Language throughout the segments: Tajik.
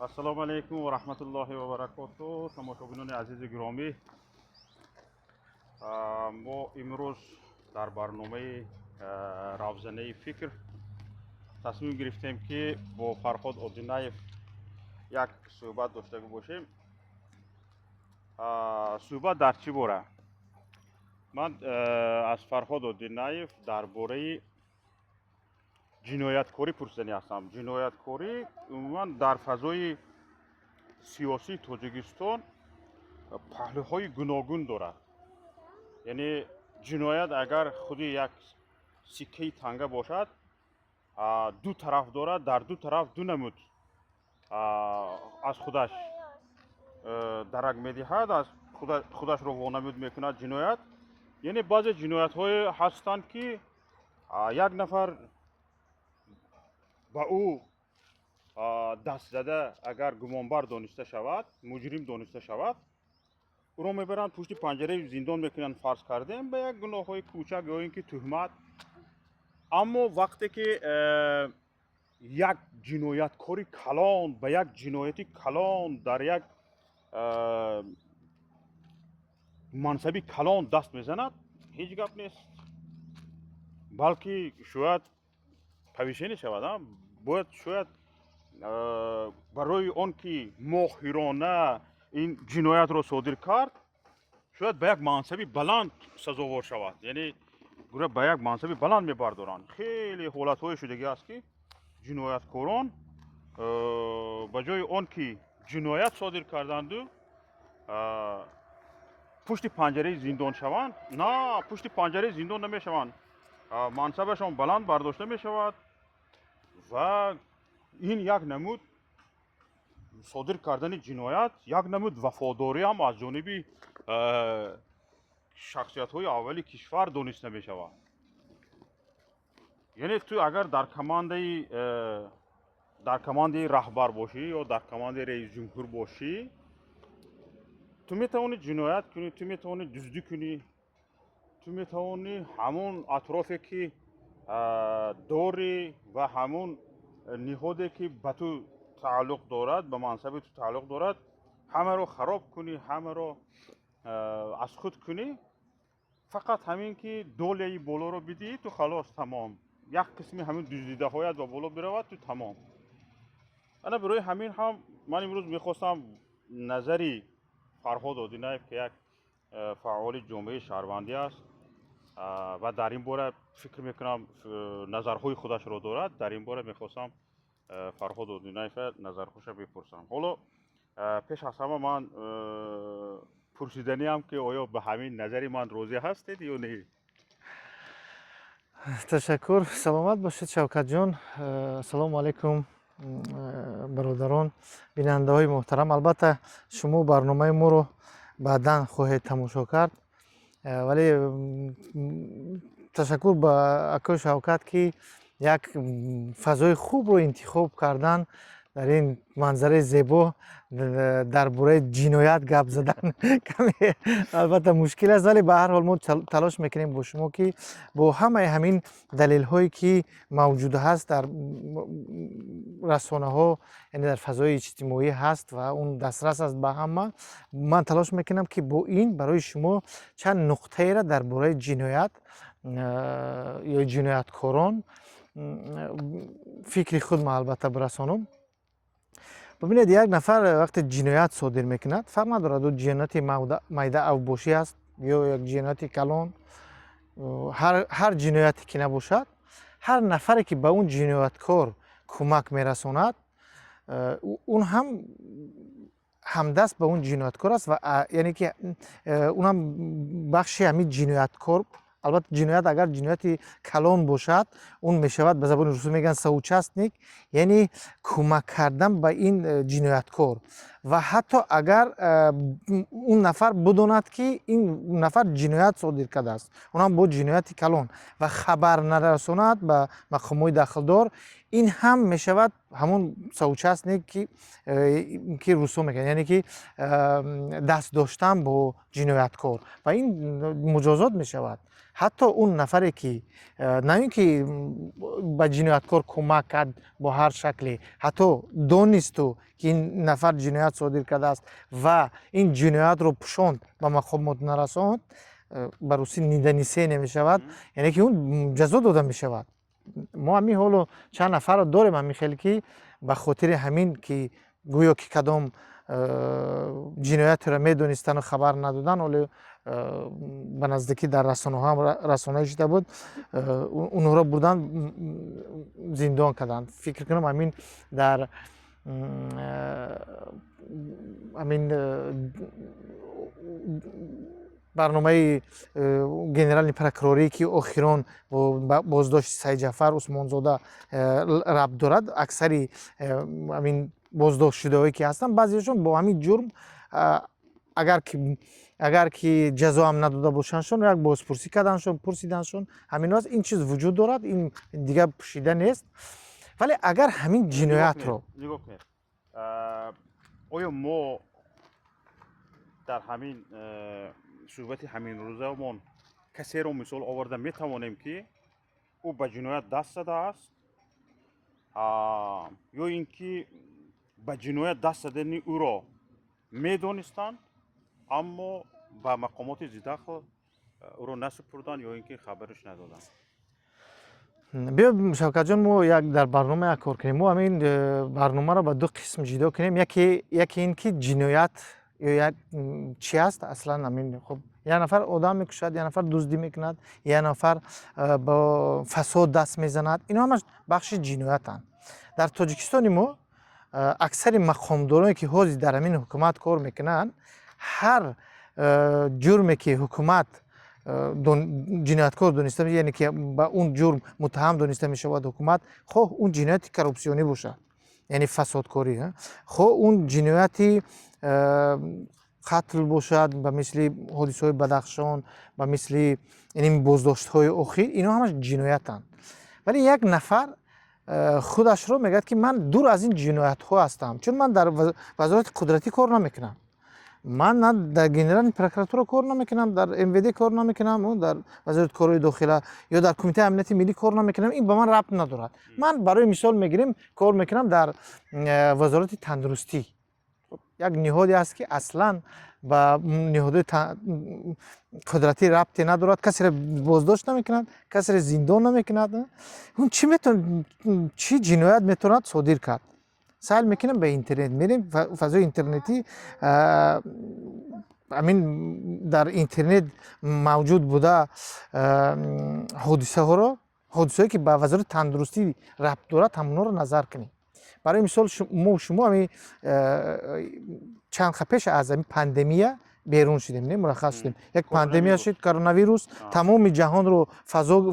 Ассалому алайкум ва раҳматуллоҳи ва баракоту, тамошобинони азизи гиромӣ. Мо имрӯз дар барномаи Равзанаи фикр тасмим гирифтем, ки бо Фарҳод Одинаев як суҳбат дошта бошем. Суҳбат дар чӣ бора? Ман аз Фарҳод Одинаев дар бораи ҷинояткорӣ пурсиданӣ ҳастам. Ҷинояткорӣ умуман дар фазои сиёсии Тоҷикистон паҳлӯҳои гуногун дорад. Яъне ҷиноят агар худи як сиккаи танга бошад, ду тараф дорад, дар ду тараф ду намуд аз худаш дарак медиҳад, аз худашро вонамуд мекунад ҷиноят. Яъне баъзе ҷиноятҳое ҳастанд, ки як нафар ба ӯ даст зада, агар гумонбар дониста шавад, муҷрим дониста шавад, ӯро мебаранд, пушти панҷараи зиндон мекунанд, фарз кардем, ба як гуноҳҳои кӯчак ё ин ки тӯҳмат. Аммо вақте ки як ҷинояткори калон ба як ҷинояти калон дар як мансаби калон даст мезанад, ҳеҷ гап нест, балки шояд повышение шавад. Бояд шояд барои он ки моҳирона ин ҷиноятро содир кард, шояд ба як мансаби баланд сазовор шавад, яъне гӯра ба як мансаби баланд мебардоранд. Хеле ҳолатҳое шудагӣ аст, ки ҷинояткорон ба ҷои он ки ҷиноят содир карданду пушти панҷараи зиндон шаванд, на, пушти панҷараи зиндон намешаванд, мансабашон баланд бардошта мешавад ва ин як намуд содир кардани ҷиноят, як намуд вафодорӣ ҳам аз ҷониби шахсиятҳои аввали кишвар дониста мешавад. Яъне ту агар дар командаи раҳбар бошӣ ё дар командаи раисҷумҳур бошӣ, ту метавонӣ ҷиноят кунӣ, ту метавонӣ дуздӣ кунӣ, ту метавонӣ ҳамон атрофе ки дорӣ ва ҳамон ниҳоде ки ба ту тааллуқ дорад, ба мансаби ту тааллуқ дорад, ҳамаро хароб кунӣ, ҳамаро аз худ кунӣ, фақат ҳамин ки доля и болоро бидиҳӣ, ту халос, тамом, як қисми ҳамин дуздидаҳоят ба боло биравад, ту тамом. Ана барои ҳамин ҳам ман имрӯз мехостам назари Фарҳод Одинаев, ки як фаъоли ҷомеаи шаҳрвандӣ аст ва дар ин бора, фикр мекунам, назарҳои худашро дорад, дар ин бора мехостам Фарҳод Одинаева назархоша бипурсам. Ҳоло пеш аз ҳама ман пурсиданиам, ки оё ба ҳамин назари ман розӣ ҳастед ё не? Ташаккур, саломат бошед, Шавкатҷон. Ассалому алайкум, бародарон, бинандаҳои муҳтарам. Албатта, шумо барномаи моро баъдан хоҳед тамошо кард, вале ташаккур ба акои Шавкат, ки як фазои хубро интихоб кардан. Дар ин манзараи зебо дар бораи ҷиноят гап задан каме албатта мушкил аст, вале ба ҳар ҳол мо талош мекунем бо шумо, ки бо ҳамаи ҳамин далелҳое ки мавҷуд ҳаст, дар расонаҳо, яъне дар фазои иҷтимоӣ ҳаст ва он дастрас аст ба ҳама, ман талош мекунам, ки бо ин барои шумо чанд нуқтаеро дар бораи ҷиноят ё ҷинояткорон фикри худма албатта бирасонам. Бибинед, як нафар вақте ҷиноят содир мекунад, фарқ надорад, ӯ ҷинояти майда авбошӣ аст ё як ҷинояти калон, ҳар ҷинояте ки набошад, ҳар нафаре ки ба он ҷинояткор кӯмак мерасонад, он ҳам ҳамдаст ба он ҷинояткор аст ва яъне ки унам бахши ҳамин ҷинояткор. Албатта, ҷиноят агар ҷинояти калон бошад, он мешавад, ба забони русӣ мегӯянд, соучастник, яъне кӯмак кардан ба ин ҷинояткор. Ва ҳатто агар он нафар бидонад, ки ин нафар ҷиноят содир кардааст, онам бо ҷинояти калон, ва хабар нарасонад ба мақомҳои дахлдор, ин ҳам мешавад ҳамон соучастник, ки русо мегӯянд, яъне ки даст доштан бо ҷинояткор, ва ин муҷозот мешавад. Ҳатто он нафаре, ки на ин ки ба ҷинояткор кӯмак кард бо ҳар шакле, ҳатто донисту, ки ин нафар ҷиноят содир кардааст ва ин ҷиноятро пӯшонд, ба мақомот нарасонд, ба русӣ недонесение мешавад, яъне ки он ҷазо дода мешавад. Мо ҳамин ҳоло чанд нафарро дорем ҳамин хел, ки ба хотири ҳамин, ки гӯё ки кадом ҷиноятеро медонистану хабар надодан, ҳоло ба наздикӣ дар расонаҳо расонаӣ шуда буд, онҳоро бурдан зиндон карданд. Фикр кунам, ҳамин дар ҳамин барномаи генеральный прокурорӣ, ки охирон бо боздошти Сайдҷафар Усмонзода рабт дорад, аксари ҳамин боздоштшудаҳое, ки ҳастанд, баъзеашон бо ҳамин ҷурм, агар ки ҷазоам надода бошандшон, як бозпурсӣ карданшон, пурсиданшон, ҳамин аст. Ин чиз вуҷуд дорад, ин дигар пӯшида нест. Вале агар ҳамин ҷиноятро Нигоҳ кунед, оё мо дар ҳамин суҳбати ҳамин рӯзамон касеро мисол оварда метавонем, ки ӯ ба ҷиноят даст задааст ё ин ки ба ҷиноят даст задани ӯро медонистанд, аммо ба мақомоти зидахл ӯро насупурданд ё ин ки хабараш надоданд? Биё, Шавкатҷон, мо як дар барнома як кор кунем. Мо ҳамин барномаро ба ду қисм ҷудо кунем. Яке ин ки ҷиноят ё як чи аст аслан. Ҳамин хуб, як нафар одам мекушад, як нафар дуздӣ мекунад, як нафар бо фасод даст мезанад, ино ҳамаш бахши ҷиноятанд. Дар Тоҷикистони мо аксари мақомдороне, ки ҳозир дар ҳамин ҳукумат кор мекунанд, ҳар ҷурме, ки ҳукумат ҷинояткор дониста, яъне ки ба он ҷурм муттаҳам дониста мешавад ҳукумат, хоҳ он ҷинояти коррупсионӣ бошад, яъне фасодкорӣ, хоҳ он ҷинояти қатл бошад, ба мисли ҳодисаҳои Бадахшон, ба мисли ин боздоштҳои охир, ино ҳамаш ҷиноятанд. Вале як нафар худашро мегӯяд, ки ман дур аз ин ҷиноятҳо ҳастам, чун ман дар вазорати қудратӣ кор намекунам, ман на дар генеральный прокуратура кор намекунам, дар МВД кор намекунам, дар вазорати корҳои дохила ё дар Кумитаи амнияти миллӣ кор намекунам, ин ба ман рабт надорад. Ман, барои мисол мегирем, кор мекунам дар вазорати тандурустӣ, як ниҳоде аст, ки аслан ба ниҳодҳои қудратӣ рабте надорад, касеро боздошт намекунад, касеро зиндон намекунад. Он чӣ метавон, чӣ ҷиноят метавонад содир кард? Сайл мекунем, ба интернет мерем, фазои интернетӣ, ҳамин дар интернет мавҷуд буда ҳодисаҳоро, ҳодисаҳое, ки ба вазорати тандурустӣ рабт дорад, ҳамонҳоро назар кунем. Барои мисол, мо шумо ҳамин чанд пеш аз ҳамин пандемия берун шудем, не, мураххас шудем. Як пандемия шуд, коронавирус тамоми ҷаҳонро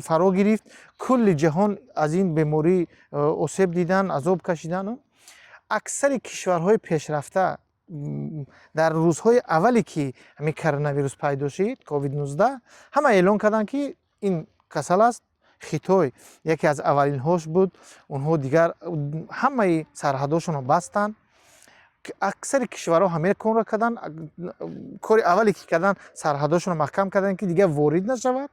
фаро гирифт, кулли ҷаҳон аз ин беморӣ осеб дидан, азоб кашидан. Аксари кишварҳои пешрафта дар рӯзҳои аввале, ки ҳамин коронавирус пайдо шид, COVID-19, ҳама эълон карданд, ки ин касал аст. Хитой яке аз аввалинҳош буд. Онҳо дигар ҳамаи сарҳадошонро бастанд. Аксари кишварҳо ҳамин корро карданд. Кори аввале, ки карданд, сарҳадошонро маҳкам карданд, ки дигар ворид нашавад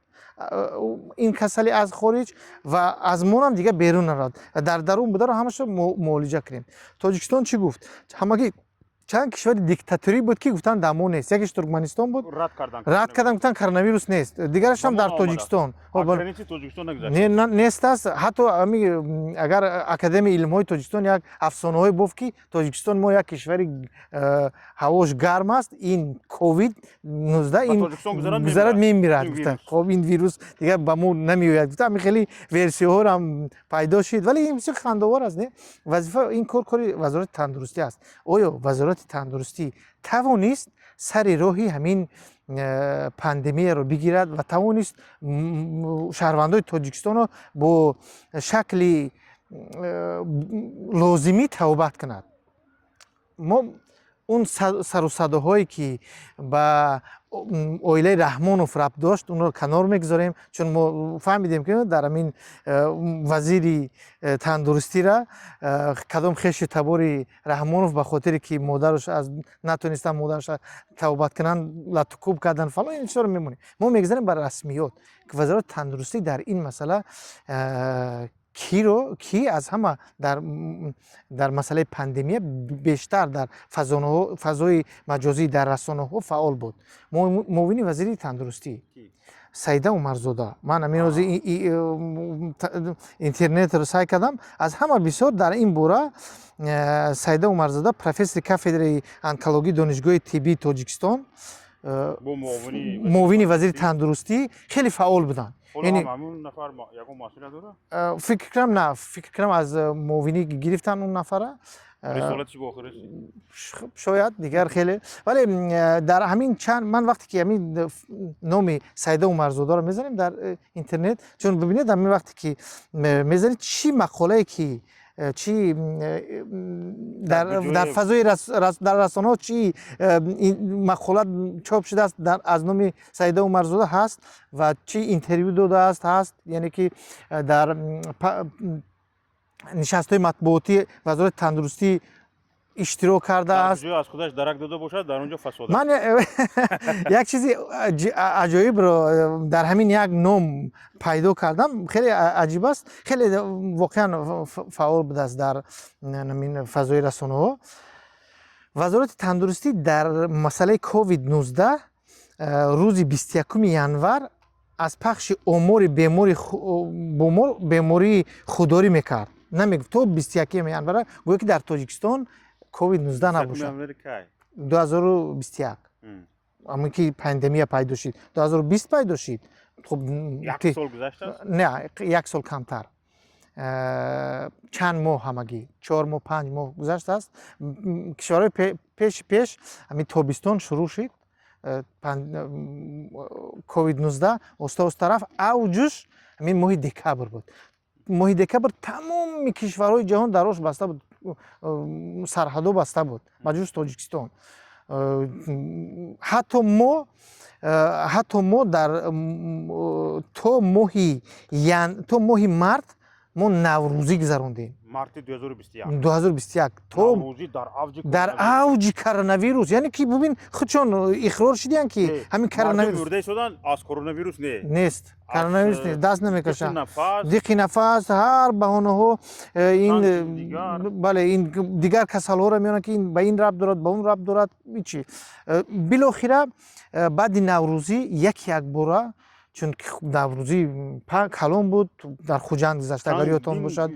ин касалӣ аз хориҷ ва аз монам дигар берун наравад, дар дарун бударо ҳамаашро муолиҷа кунем. Тоҷикистон чӣ гуфт? Ҳамагӣ чанд кишвари диктаторӣ буд, ки гуфтанд, дамо нест. Якеш Туркманистон буд, рад карданд, гуфтанд, коронавирус нест. Дигарашам дар Тоҷикистон нест аст. Ҳатто агар Академияи илмҳои Тоҷикистон як афсонаҳое бофт, ки Тоҷикистон мо як кишвари ҳавош гарм аст, ин COVID-19 ин гузарад, мемирад, гуфтанд, хоб, ин вирус дигар ба мо намеояд, гуфта, ҳамин хеле версияҳоам пайдо шуд. Вале ин бисёр хандаовар аст. Не, вазифа, ин кор кори вазорати тандурустӣ аст. Оё вазорати тандурустӣ тавонист сари роҳи ҳамин пандемияро бигирад ва тавонист шаҳрвандои Тоҷикистонро бо шакли лозимӣ табобат кунад? Мо Он сару садоҳое, ки ба оилаи Раҳмонов рабт дошт, онро канор мегузорем, чун мо фаҳмидем, ки дар ҳамин вазири тандурустира кадом хешу табори Раҳмонов ба хотире ки модараш аз натонистан модараша табобат кунанд, латукӯб кардан, фалон, ин чизҳоро мемонем. Мо мегузарем ба расмиёт, ки Вазорати тандурустӣ дар ин масъала киро, ки аз ҳама дар масъалаи пандемия бештар дар фазои маҷозӣ, дар расонаҳо фаъол буд? Муовини вазири тандурустӣ Саида Умарзода. Ман ҳамин рӯзи интернетро сай кардам, аз ҳама бисёр дар ин бора Саида Умарзода, профессори кафедраи онкологии Донишгоҳи тиббии Тоҷикистон, муовини вазири тандурустӣ, хеле фаъол буданд. Фикр кунам, на, фикр кунам, аз муовинӣ гирифтан он нафара шояд дигар хеле. Вале дар ҳамин чанд ман вақте ки ҳамин номи Саида Умарзодаро мезанем дар интернет, чун бибинед, ҳамин вақте ки мезанед, чӣ мақолае ки чӣ дар фазои дар расонаҳо чӣ мақола чоп шудааст, аз номи Саида Умарзода ҳаст ва чӣ интервю додааст ҳаст, яъне ки дар нишастҳои матбуотии Вазорати тандурустӣ иштирок кардааст. Аз худаш дарак дода бошад, дар он ҷо фасод. Ман як чизи аҷоибро дар ҳамин як ном пайдо кардам, хеле аҷиб аст. Хеле воқеан фаъол будааст дар ҳамин фазои расонаҳо. Вазорати тандурустӣ дар масъалаи ковид 19 рӯзи 21 январ аз пахши омори бемории худдорӣ мекард, намегуфт. То 21 январа гӯё ки дар Тоҷикистон ковид 19 набошад. 2021, ҳамин ки пандемия пайдо шид, 2020 пайдо шид. Хуб, не, як сол камтар, чанд моҳ, ҳамагӣ 4 моҳ, 5 моҳ гузаштааст. Кишварҳои пеши пеш ҳамин тобистон шурӯъ шид ковид 19, оста оста рафт, авҷуш ҳамин моҳи декабр буд. Моҳи декабр тамоми кишварҳои ҷаҳон дарош баста буд, сарҳадо баста буд, ба ҷуз Тоҷикистон. Ҳатто мо дар то моҳи март мо наврӯзӣ гузарондем. Марти 2021. 2021 то дар авҷи коронавирус, яъне ки бубин, худшон иқрор шудиянд, ки ҳамин коронавирус. Аз коронавирус не. Нест, коронавирус нест, даст намекашанд, диқи нафас, ҳар баҳонаҳо ин, бале, ин дигар касалҳоро меоранд, ки ин ба ин рабт дорад, ба он рабт дорад, ҳичи. Билохира баъди наврӯзӣ як якбора, чунки наврӯзӣ калон буд, дар Хуҷанд гузашта, агар ёдтон бошад,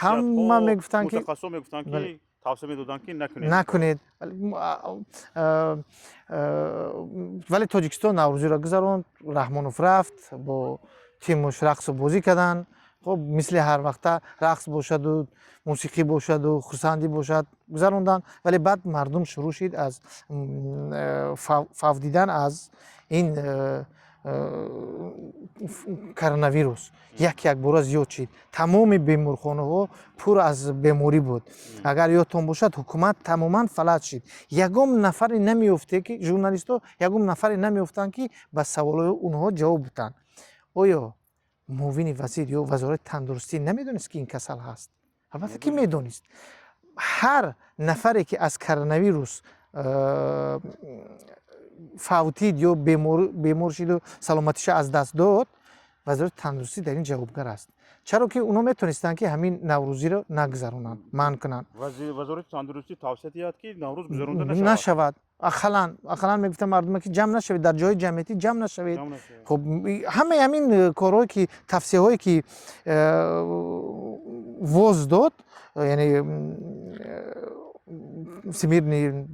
ҳама мегуфтанд, ки тавсия медоданд, ки накунед. Накунед. Вале Тоҷикистон наврӯзиро гузаронд. Раҳмонов рафт, бо тимуш рақсу бозӣ карданд. Хоб, мисли ҳар вақта рақс бошаду мусиқӣ бошаду хурсандӣ бошад, гузаронданд. Вале баъд мардум шурӯъ шид аз фавтидан аз ин коронавирус, як якбора зиёд шид, тамоми беморхонаҳо пур аз беморӣ буд. Агар ёдтон бошад, ҳукумат тамоман фалаҷ шид. Ягон нафаре намеёфте, ки журналистҳо ягон нафаре намеёфтанд, ки ба саволҳои онҳо ҷавоб бидиҳанд. Оё муовини вазир ё Вазорати тандурустӣ намедонист, ки ин касал ҳаст? Албатта, ки медонист. Ҳар нафаре, ки аз коронавирус фавтид ё бемор шиду саломатиша аз даст дод, Вазорати тандурустӣ дар ин ҷавобгар аст. Чаро ки онҳо метавонистанд, ки ҳамин наврӯзиро нагузаронанд, манъ кунанд. Вазорати тандурустӣ тавсия диҳад, ки наврӯз гузаронда нашавад. Ақаллан мегуфтанд мардуме, ки ҷамъ нашавед, дар ҷои ҷамъиятӣ ҷамъ нашавед. Хуб, ҳамаи ҳамин корҳое ки тавсияҳое ки ВОЗ дод, яъне Всемирный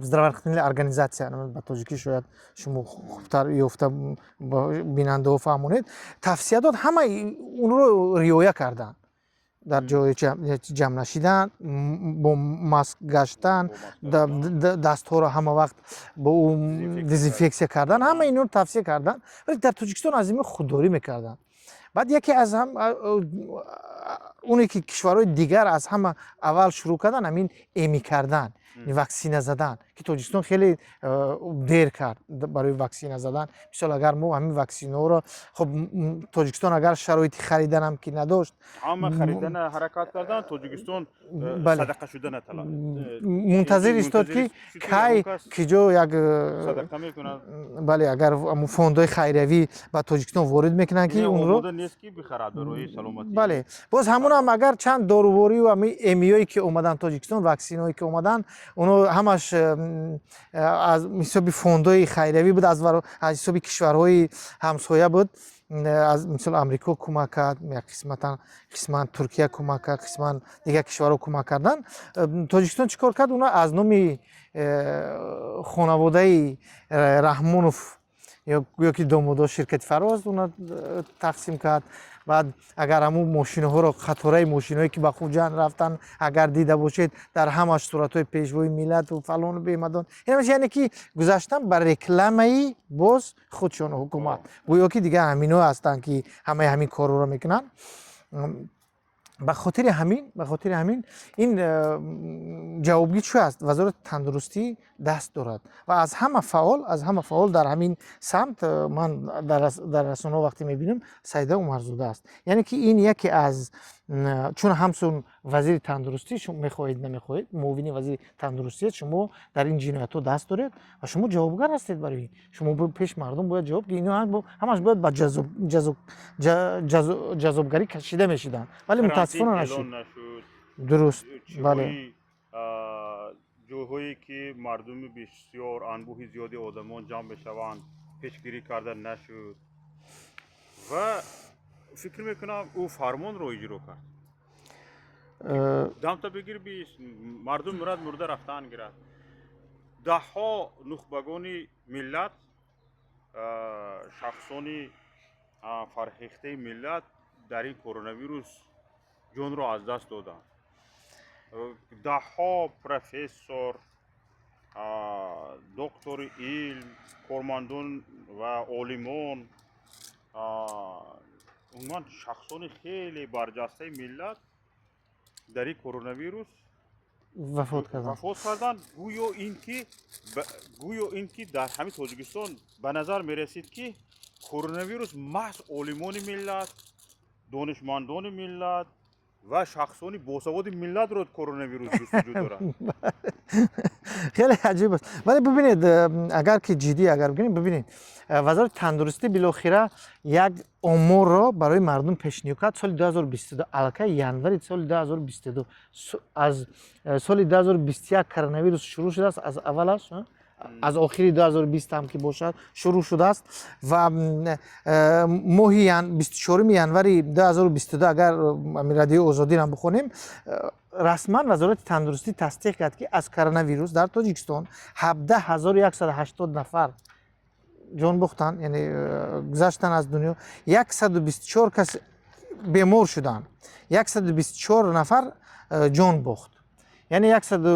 здравоохранительная организация, ба тоҷикӣ шояд шумо хубтар ёфта бинандаҳо фаҳмонед, тавсия дод, ҳамаи онро риоя карданд: дар ҷои ҷамъ нашидан, бо маск гаштан, дастҳоро ҳама вақт бо дезинфексия кардан, ҳама инро тавсия карданд. Вале дар Тоҷикистон аз ин худдорӣ мекарданд. Баъд яке аз Оне ки кишварҳои дигар аз ҳама аввал шурӯъ кардан, ҳамин эмӣ кардан, ваксина задан, ки Тоҷикистон хеле дер кард барои ваксина задан. Мисол, агар мо ҳамин ваксинаҳоро, хоб, Тоҷикистон агар шароити хариданам ки надошт, Ҳама харидана ҳаракат кардан, Тоҷикистон садақа шудана талаб мунтазир истод, ки кай, киҷо як садақа мекунад. Бале, агар фондҳои хайриявӣ ба Тоҷикистон ворид мекунанд, ки онро нест, ки бихарад барои саломатӣ. Бале, боз ҳамонам агар чанд доруворию ҳамин эмиҳое ки омаданд Тоҷикистон, ваксинаҳое ки омаданд, оно ҳамаш аз ҳисоби фондҳои хайриявӣ буд, аз ҳисоби кишварҳои ҳамсоя буд. Аз мисол, Амрико кӯмак кард як қисматан, қисман Туркия кӯмак кард, қисман дигар кишварҳо кӯмак карданд. Тоҷикистон чӣ кор кард? Уна аз номи хонаводаи Раҳмонов ё ки домодо, ширкати Фароз, уна тақсим кард. Баъд агар ҳамун мошинаҳоро, қатораи мошинаҳое ки ба Хуҷанд рафтанд, агар дида бошед, дар ҳамаш суратҳои пешвои миллату фалону бемадон. Яъне ки гузаштан ба рекламаи боз худшон, ҳукумат, гӯё ки дигар ҳамино ҳастанд, ки ҳамаи ҳамин корҳоро мекунанд. Ба хотири ҳамин ин ҷавобгӯ чӣ аст? Вазорати тандурустӣ даст дорад ва аз ҳама фаъол дар ҳамин самт ман дар расонаҳо вақте мебинам, Саида Умарзода аст. Яъне ки ин яке аз, чун ҳамчун вазири тандурустӣ, шумо мехоҳед, намехоҳед, муовини вазири тандурустӣ, шумо дар ин ҷиноятҳо даст доред ва шумо ҷавобгар ҳастед. Барои ин шумо пеш мардум бояд ҷавоб, ино ҳамаш бояд ба ҷазобгарӣ кашида мешиданд, вале мутаассифона нашуд. Дуруст, бале. Ҷойҳое ки мардуми бисёр, анбӯҳи зиёди одамон ҷамъ мешаванд, пешгирӣ карда нашуд ва фикр мекунам, ӯ фармонро иҷро кард: дамта бигир, бис, мардум мурад, мурда рафтан гирад. Даҳҳо нухбагони миллат, шахсони фарҳехтаи миллат дар ин коронавирус ҷонро аз даст доданд. Даҳҳо профессор, доктори илм, кормандон ва олимон, умуман шахсони хеле барҷастаи миллат дар ин коронавирус вафот карданд. Вафот карданд. Гӯё ин ки дар ҳамин Тоҷикистон ба назар мерасид, ки коронавирус маҳз олимони миллат, донишмандони миллат ва шахсони босаводи миллатро коронавирус ҷустуҷӯ дорад. Хеле аҷиб аст, вале бибинед, агар ки ҷиддӣ агар бигирем, бибинед, Вазорати тандурустӣ билохира як оморро барои мардум пешниҳод кард соли 2022, аллакай январи соли 2022. Аз соли 2021 коронавирус шурӯъ шудааст, аз аввалаш, аз охири 2020 ҳам ки бошад, шурӯъ шудааст ва моҳи 24 январи 2022, агар Радиои Озодиро бихонем, расман Вазорати тандурустӣ тасдиқ кард, ки аз коронавирус дар Тоҷикистон 17 180 нафар ҷон бохтанд, яъне гузаштанд аз дунё, 124 кас бемор шуданд, 124 нафар ҷон бохт, яъне 17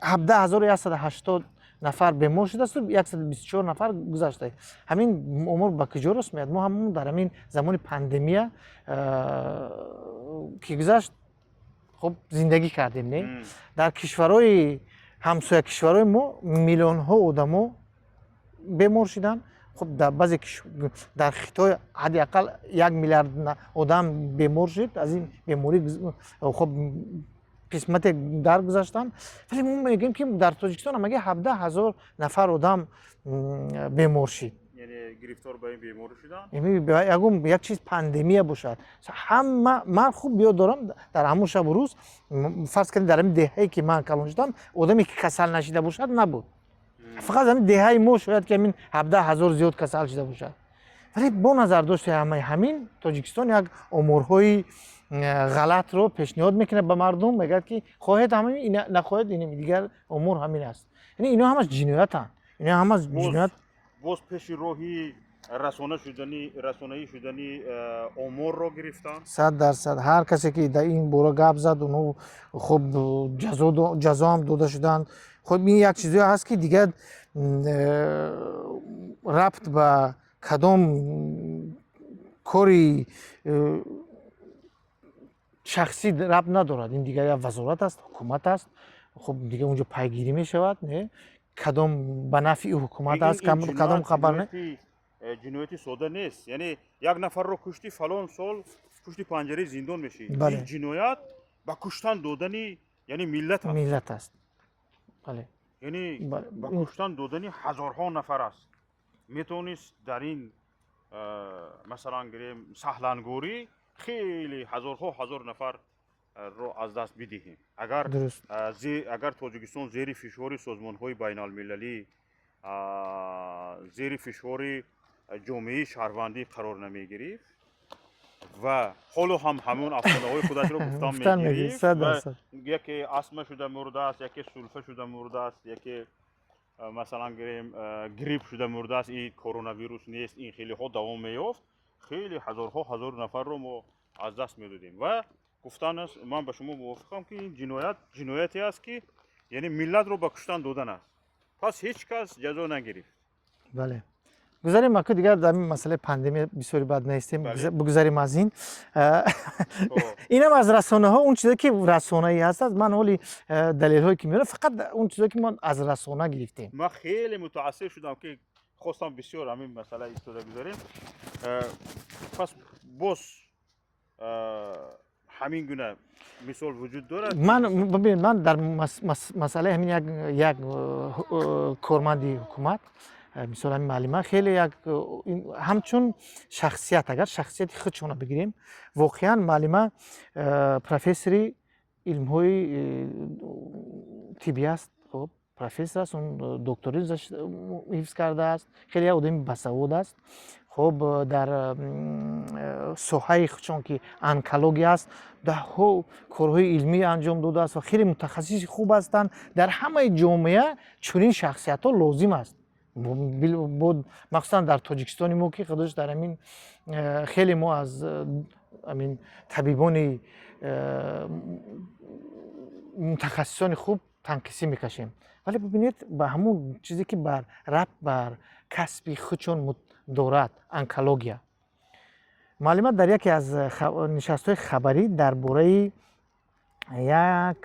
180 нафар бемор шудасту 124 нафар гузашта. Ҳамин омор ба куҷо рост меяд? Мо ҳамон дар ҳамин замони пандемия ки гузашт, хуб зиндагӣ кардем, не? Дар кишварҳои ҳамсоя, кишварҳои мо миллионҳо одамо бемор шуданд. Хуб, дар баъзе, дар Хитой ҳадди ақал 1 миллиард одам бемор шуд аз ин беморӣ, хуб, қисмате даргузаштанд, вале мо мегӯем, ки дар Тоҷикистон ҳамагӣ 17 000 нафар одам бемор шид. Яъне гирифтор ба ин беморӣ шуданд. Ягон як чиз пандемия бошад, ҳама, ман хуб ёд дорам, дар ҳамон шабу рӯз, фарз кардем, дар ҳамин деҳае ки ман калон шудам, одаме ки касал нашида бошад, набуд. Фақат ҳамин деҳаи мо шояд ки ҳамин 17 000 зиёд касал шуда бошад. Вале бо назардошти ҳамаи ҳамин, Тоҷикистон як оморҳои ғалатро пешниҳод мекунад ба мардум, мегӯяд, ки хоҳед ҳамин, нахоҳед ин дигар омор ҳамин аст. Яъне ино ҳамаш ҷиноятанд, ино ҳамаш ҷиноят. Боз пеши роҳи расонаӣ шудани оморро гирифтанд. 100%. Ҳар касе ки дар ин бора гап зад, онҳо хуб ҷазоам дода шуданд. Хуб, ин як чизое ҳаст, ки дигар рабт ба кадом кори Шахсӣ рабт надорад, ин дигар як вазорат аст, ҳукумат аст. Хуб, дигар унҷо пайгирӣ мешавад, не, кадом ба нафъи ҳукумат аст, кадом хабар не. Ҷинояти сода нест, яъне як нафарро куштӣ, фалон сол пушти панҷараи зиндон мешӣ. Ин ҷиноят ба куштан додани, яъне, миллат аст. Миллат аст, бале. Яъне ба куштан додани ҳазорҳо нафар аст. Метавонист дар ин, масалан гирем, саҳлангорӣ хеле ҳазорҳо ҳазор нафарро аз даст бидиҳем, агар Тоҷикистон зери фишори созмонҳои байналмилалӣ, зери фишори ҷомеаи шаҳрвандӣ қарор намегирифт ва ҳоло ҳам ҳамон афсонаҳои худашро гуфтан мегирифт: яке астма шуда мурдааст, яке сулфа шуда мурдааст, яке, масалан гирем, грипп шуда мурдааст, ин коронавирус нест, ин хелеҳо давом меёфт, хеле ҳазорҳо ҳазор нафарро мо аз даст медодем. Ва гуфтан аст, ман ба шумо мувофиқам, ки ин ҷиноят ҷинояте аст, ки яъне миллатро ба куштан додан аст. Пас ҳеҷ кас ҷазо нагирифт. Бале, гузарем аку, дигар дар ин масъалаи пандемия бисёри бад наистем, бигузарем аз ин. Инам аз расонаҳо, он чизе ки расонаӣ ҳаст, ман ҳоли далелҳое ки меорам, фақат он чизе ки мо аз расона гирифтем. Ман хеле мутаассир шудам, ки хостам бисёр ҳамин масъала истода гузарем. Пас боз ҳамин гуна мисол вуҷуд дорад. Ман, бибин, ман дар масъалаи ҳамин як корманди ҳукумат, мисол ҳамин муаллима, хеле як ҳамчун шахсият, агар шахсияти худшона бигирем, воқеан муаллима профессори илмҳои тиббӣ аст. Хоб, профессор аст, он докторӣ ҳифз кардааст, хеле як одами басавод аст. Хоб, дар соҳаи худшон, ки онкология аст, даҳҳо корҳои илмӣ анҷом додааст ва хеле мутахассиси хуб ҳастанд. Дар ҳамаи ҷомеа чунин шахсиятҳо лозим аст, махсусан дар Тоҷикистони мо, ки худош дар ҳамин хеле мо аз ҳамин табибони мутахассисони хуб танқисӣ мекашем. Вале бибинед, ба ҳамун чизе ки бар рабт бар касби худшон дорад, онкология, муаллима дар яке аз нишастҳои хабарӣ дар бораи як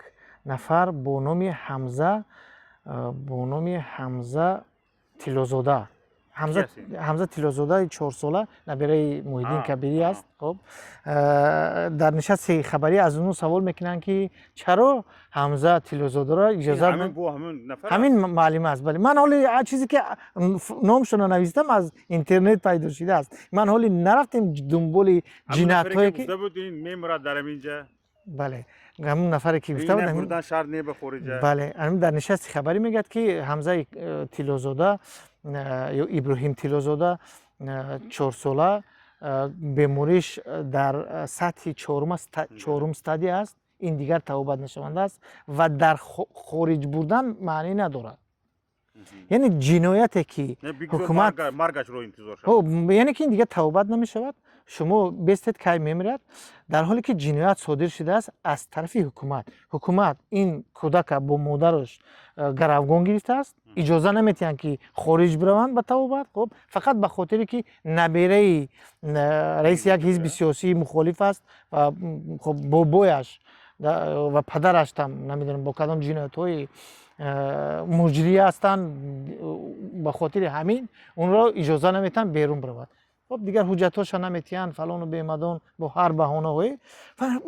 нафар бо номи Ҳамза, бо номи Ҳамза Тиллозода, Ҳамза Тиллозодаи 4сола, набираи Муҳиддин Кабирӣ аст. Хоб, дар нишасти хабарӣ аз ӯ савол мекунанд, ки чаро Ҳамза Тиллозодаро иҷозат ҳамин муаллима аст. Бале, ман ҳоли чизе ки номшонро навистам, аз интернет пайдо шудааст. Ман ҳоли нарафтем дунболи ҷиноятҳое ки бале, ҳамун нафаре ки гуфта буд. Бале, дар нишасти хабарӣ мегӯяд, ки Ҳамзаи Тиллозода ё Иброҳим Тиллозода, 4сола, бемориш дар сатҳи чорум стадия аст, ин дигар табобат нашаванда аст ва дар хориҷ бурдан маънӣ надорад. Яъне ҷинояте ки ҳукумат, яъне ки ин дигар табобат намешавад, шумо бестед, кай мемирад, дар ҳоле ки ҷиноят содир шудааст аз тарафи ҳукумат. Ҳукумат ин кӯдака бо модараш гаравгон гирифтааст, иҷоза наметиҳанд, ки хориҷ бираванд ба табобат. Хоб, фақат ба хотире ки набераи раиси як ҳизби сиёсии мухолиф аст ва хоб, бобояш ва падараш там намедонам бо кадом ҷиноятҳои муҷрӣ ҳастанд, ба хотири ҳамин онро иҷоза наметиҳанд берун биравад. Хоб, дигар ҳуҷҷатҳоша наметиҳанд, фалону бемадон, бо ҳар баҳонаҳое.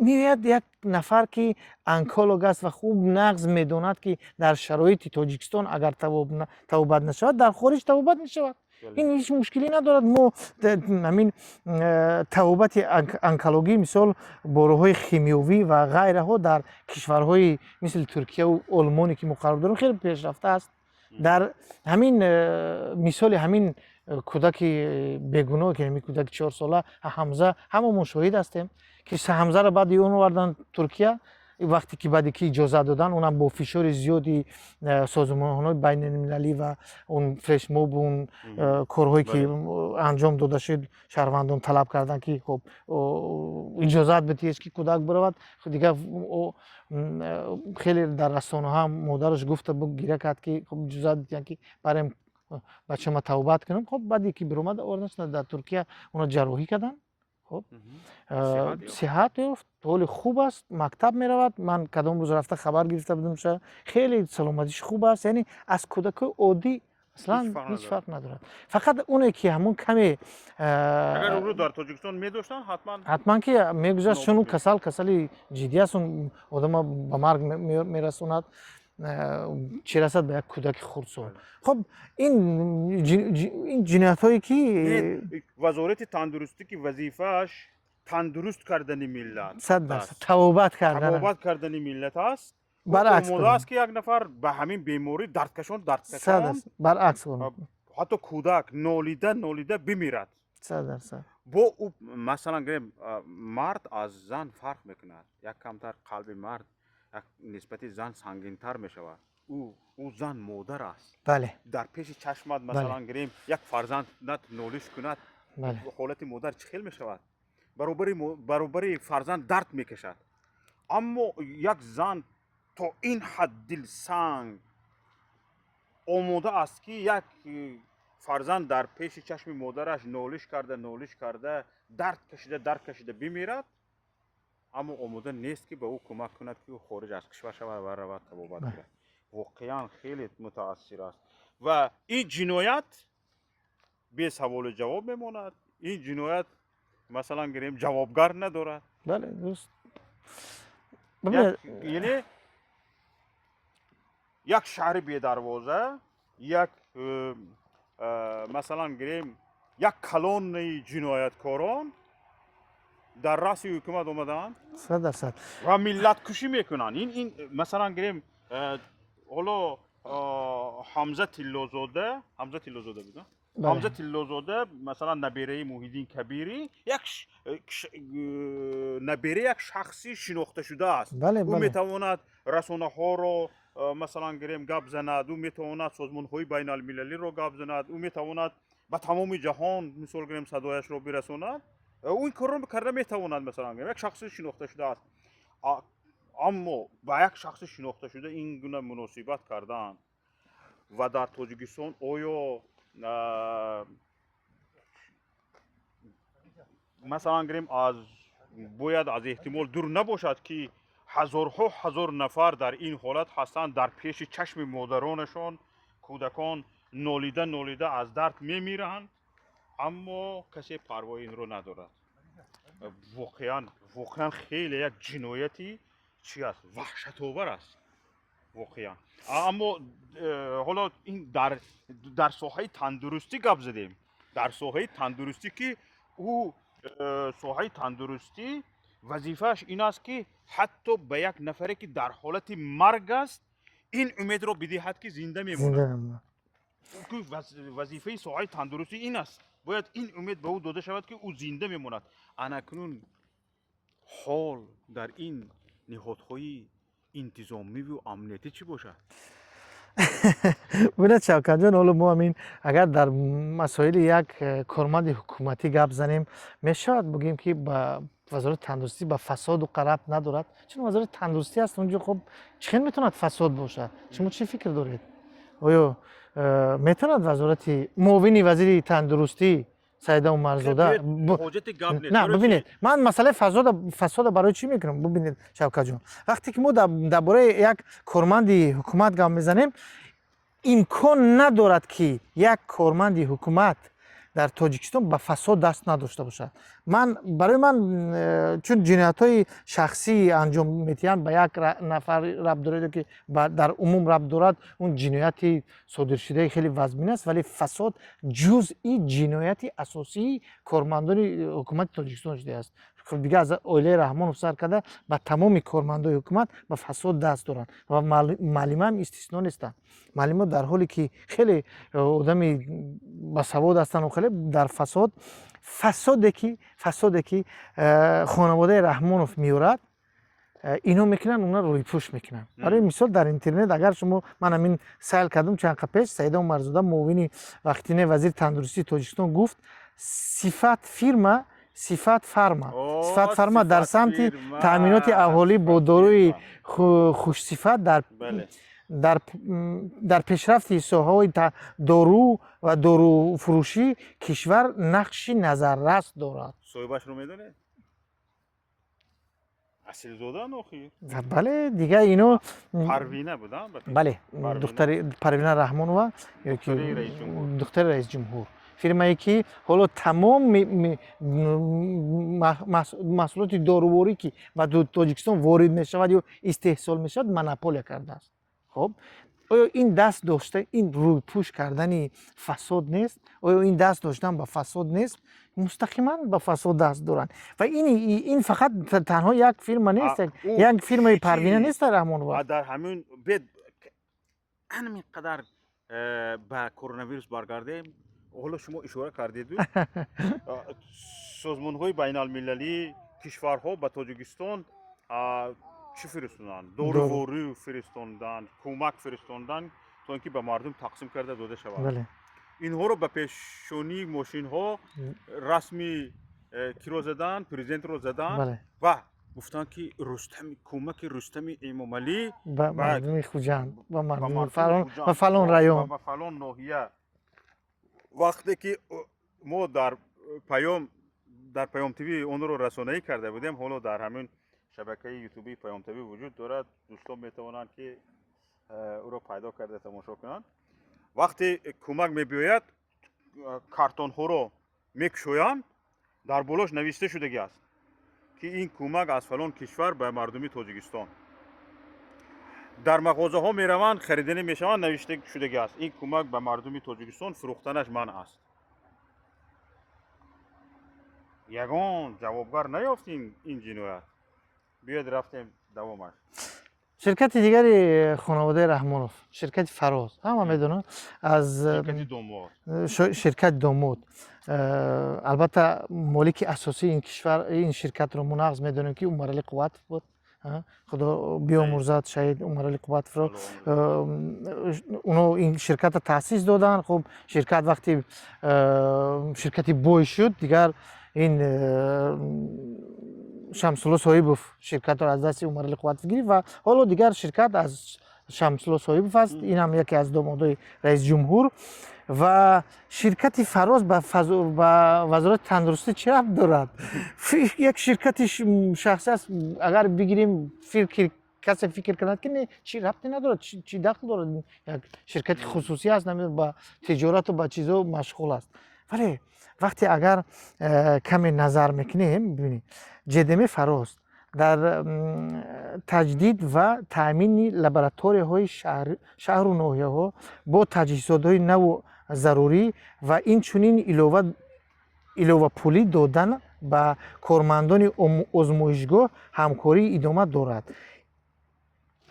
Меояд як нафар, ки онколог аст ва хуб нағз медонад, ки дар шароити Тоҷикистон агар табобат нашавад, дар хориҷ табобат мешавад, ин ҳеҷ мушкилӣ надорад. Мо ҳамин табобати онкологӣ, мисол, бо роҳҳои химиёвӣ ва ғайраҳо, дар кишварҳои мисли Туркияву Олмоне, ки мо қарор дорем, хеле пешрафта аст. Дар ҳамин мисоли ҳамин кӯдаки бегуноҳ, ки ҳамин кӯдаки 4сола Ҳамза, ҳама мо шоҳид ҳастем, ки Ҳамзаро баъди он оварданд Туркия, вақте ки баъде ки иҷозат доданд, онам бо фишори зиёди созмонҳои байналмилалӣ ва он флешмоб, он корҳое ки анҷом дода шуд, шаҳрвандон талаб карданд, ки хоб, иҷозат бидиҳед, ки кӯдак биравад. Дигар хеле дар расонаҳо модараш гуфта, гиря кард, ки хоб, иҷозат бидиҳанд, ки барем бачама табобат кунам. Хоб, баъде ки биромад, овардан дар Туркия, онро ҷарроҳӣ карданд. Хуб, сиҳат ёфт, ҳоли хуб аст, мактаб меравад. Ман кадом рӯз рафта хабар гирифта будам, хеле саломатиш хуб аст, яъне аз кӯдакои оддӣ аслан ҳеҷ фарқ надорад. Фақат оне ки ҳамон каме Агар ӯро дар Тоҷикистон медоштанд, ҳатман Ҳатман ки мегузашт, чун ӯ касал, касали ҷиддӣ аст, он одама ба марг мерасонад, чӣ расад ба як кӯдаки хурдсол. Хуб, ин ҷиноятҳое ки Вазорати тандурустӣ, ки вазифааш тандуруст кардани миллат, 100%, табобат кардан, табобат кардани миллат аст, баръакс омода аст, ки як нафар ба ҳамин беморӣ дардкашон, дардкашон, баръакс, ҳатто кӯдак нолида нолида бимирад. 100%. Бо ӯ, масалан гирем, мард аз зан фарқ мекунад, як камтар қалби мард нисбати зан сангинтар мешавад. Ӯ зан модар аст. Дар пеши чашмат, масалан гирем, як фарзандат нолиш кунад, ҳолати модар чӣ хел мешавад? Баробари фарзанд дард мекашад. Аммо як зан то ин ҳад дилсанг омода аст, ки як фарзанд дар пеши чашми модараш нолиш карда, нолиш карда, дард кашида, дард кашида бимирад, аммо омода нест, ки ба ӯ кӯмак кунад, ки ӯ хориҷ аз кишвар шавад ва равад, табобат кунад. Воқеан хеле мутаассир аст ва ин ҷиноят бесаволу ҷавоб мемонад. Ин ҷиноят, масалан гирем, ҷавобгар надорад. Бале, дуруст. Яъне як шаҳри бедарвоза, як масалан гирем, як колоннаи ҷинояткорон дар раъси ҳукумат омадаанд 100%. ва миллаткушӣ мекунанд. Ин, масалан гирем, ҳоло Ҳамза Тиллозода, Ҳамза Тиллозода буд, Ҳамза Тиллозода, масалан, набераи Муҳиддин Кабирӣ, як набераи як шахси шинохташуда аст. Ӯ метавонад расонаҳоро, масалан гирем, гап занад, ӯ метавонад созмонҳои байналмилалиро гап занад, ӯ метавонад ба тамоми ҷаҳон, мисол гирем, садояшро бирасонад. Ӯ ин корро карда метавонад. Масалан гирем, як шахси шинохташуда аст, аммо ба як шахси шинохташуда ин гуна муносибат кардан ва дар Тоҷикистон оё, масалан гирем, аз бояд аз эҳтимол дур набошад, ки ҳазорҳо ҳазор нафар дар ин ҳолат ҳастанд, дар пеши чашми модаронашон кӯдакон нолида нолида аз дард мемиранд, аммо касе парвои инро надорад. Воқеан, воқеан хеле як ҷинояти чи аст, ваҳшатовар аст воқеан. Аммо ҳоло ин дар соҳаи тандурустӣ гап задем, дар соҳаи тандурустӣ, ки ӯ соҳаи тандурустӣ вазифааш ин аст, ки ҳатто ба як нафаре, ки дар ҳолати марг аст, ин умедро бидиҳад, ки зинда мемонад. Вазифаи соҳаи тандурустӣ ин аст, бояд ин умед ба ӯ дода шавад, ки ӯ зинда мемонад. Анакнун ҳол дар ин ниҳодҳои интизомиву амниятӣ чӣ бошад? Бинед, Шавкатҷон, ҳоло мо ҳамин агар дар масоили як корманди ҳукуматӣ гап занем, мешавад бигӯем, ки ба вазорати тандурустӣ ба фасоду рабт надорад, чун вазорати тандурустӣ аст. Унҷо хуб, чӣ хел метавонад фасод бошад? Шумо чӣ фикр доред? Оё метавонад вазорати муовини вазири тандурустӣ Саида Умарзода На, бибинед, ман масъалаи фасода барои чӣ мекунам? Бибинед, Шавкатҷон, вақте ки мо дар бораи як корманди ҳукумат гап мезанем, имкон надорад, ки як корманди ҳукумат дар Тоҷикистон ба фасод даст надошта бошад. Ман барои ман чун ҷиноятҳои шахсӣ анҷом медиҳанд, ба як нафар рабт дорад, ки дар умум рабт дорад, он ҷинояти содиршудаи хеле вазмин аст, вале фасод ҷузъи ҷинояти асосии кормандони ҳукумати Тоҷикистон шудааст. Дига аз оилаи Раҳмонов сар карда ба тамоми кормандои ҳукумат ба фасод даст доранд ва муаллимаам истисно нестанд. Муаллимо дар ҳоле ки хеле одами басавод ҳастанд, хеле дар фасод, фасоде ки хонаводаи Раҳмонов меорад, ино мекунанд, уна рӯйпӯш мекунанд. Барои мисол, дар интернет агар шумо, ман ҳамин сайл кардам чанд қа пеш, Саида Умарзода, муовини вақтинаи вазири тандурустии Тоҷикистон, гуфт: «Сифат фирма, Сифат фарма, Сифат фарма дар самти таъминоти аҳолӣ бо доруи хушсифат дар Дар пешрафти соҳаҳои дору ва доруфурӯшӣ кишвар нақши назаррас дорад. Соҳибашро медонед? Асилзода охир. Бале, дигар ино. Парвина будам. Бале, духтари Парвина Раҳмонова. Духтари раисҷумҳур. Фирмае, ки ҳоло тамоми маҳсулоти доруворӣ, ки ба Тоҷикистон ворид мешавад ё истеҳсол мешавад, монополия кардааст. Хоб, оё ин даст дошта, ин рӯйпӯш кардани фасод нест? Оё ин даст доштан ба фасод нест? Мустақиман ба фасод даст доранд. Ва ин фақат танҳо як фирма нест, як фирмаи Парвина нест Раҳмонова. Дар ҳамин бед ҳамин қадар ба коронавирус баргардем. Ҳоло шумо ишора кардеду, созмонҳои байналмилалӣ, кишварҳо ба Тоҷикистон чӣ фиристонданд? Доруворӣ фиристонданд, кӯмак фиристонданд, то ин ки ба мардум тақсим карда дода шавад. Инҳоро ба пешонии мошинҳо расми киро заданд? Президентро заданд ва гуфтанд, ки Рустами, кӯмаки Рустами Эмомалӣ ба мардуми Хуҷанд, ба мардуми ба фалон район, ба фалон ноҳия. Вақте ки мо дар Паём ТВ онро расонаӣ карда будем, ҳоло дар ҳамин шабакаи ютубии Паём ТВ вуҷуд дорад, дӯстон метавонанд, ки ӯро пайдо карда тамошо кунанд. Вақте кӯмак мебиёяд, картонҳоро мекушоянд, дар болош навишта шудагӣ аст, ки ин кӯмак аз фалон кишвар ба мардуми Тоҷикистон. Дар мағозаҳо мераванд, хариданӣ мешаванд, навишта шудагӣ аст: ин кӯмак ба мардуми Тоҷикистон, фурӯхтанаш манъ аст. Ягон ҷавобгар наёфт ин ҷиноят. Биёед, рафтем давомаш. Ширкати дигари хонаводаи Раҳмонов, ширкати Фароз, ҳама медонанд аз ширкати домод. Ширкати домод. Албатта, молики асосии ин кишвар, ин ширкатро мо нағз медонем, ки Умарали Қувватов буд. Худо биомурзад шаҳид Умарали Қувватовро. Уно ин ширкатро таъсис доданд. Хуб, ширкат вақте ширкати бой шуд, дигар ин Шамсулло Соҳибов ширкатро аз дасти Умарали Қувватов гирифт ва ҳоло дигар ширкат аз Шамсулло Соҳибов аст. Инам яке аз домодои раисҷумҳур. Ва ширкати Фароз ба Вазорати тандурустӣ чӣ рабт дорад? Як ширкати шахсӣ аст. Агар бигирем, фикр, касе фикр кунад, ки не, чӣ рабте надорад, чӣ дахл дорад, як ширкати хусусӣ аст, намедонам, ба тиҷорату ба чизо машғул аст. Вале вақте агар каме назар мекунем, бибинед, ҶДМ Фароз дар таҷдид ва таъмини лабораторияҳои шаҳру ноҳияҳо бо таҷҳизотҳои наву зарурӣ ва инчунин иловапулӣ додан ба кормандони озмоишгоҳ ҳамкорӣ идома дорад,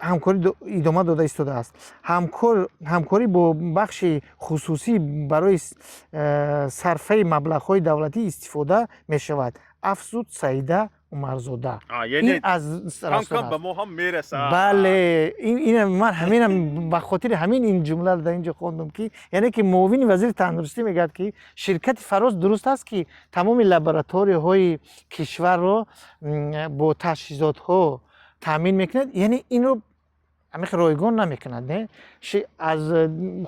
ҳамкорӣ идома дода истодааст. Ҳамкорӣ бо бахши хусусӣ барои сарфаи маблағҳои давлатӣ истифода мешавад, афзуд Саида Умарзода. Ин аз ба мо ҳам мерасад. Бале, ман ҳаминам ба хотири ҳамин ин ҷумларо дар ин ҷо хондум, ки яъне ки муовини вазири тандурустӣ мегӯяд, ки ширкати Фароз дуруст аст, ки тамоми лабораторияҳои кишварро бо таҷҳизотҳо таъмин мекунад, яъне инро ҳамин ройгон намекунад, не, аз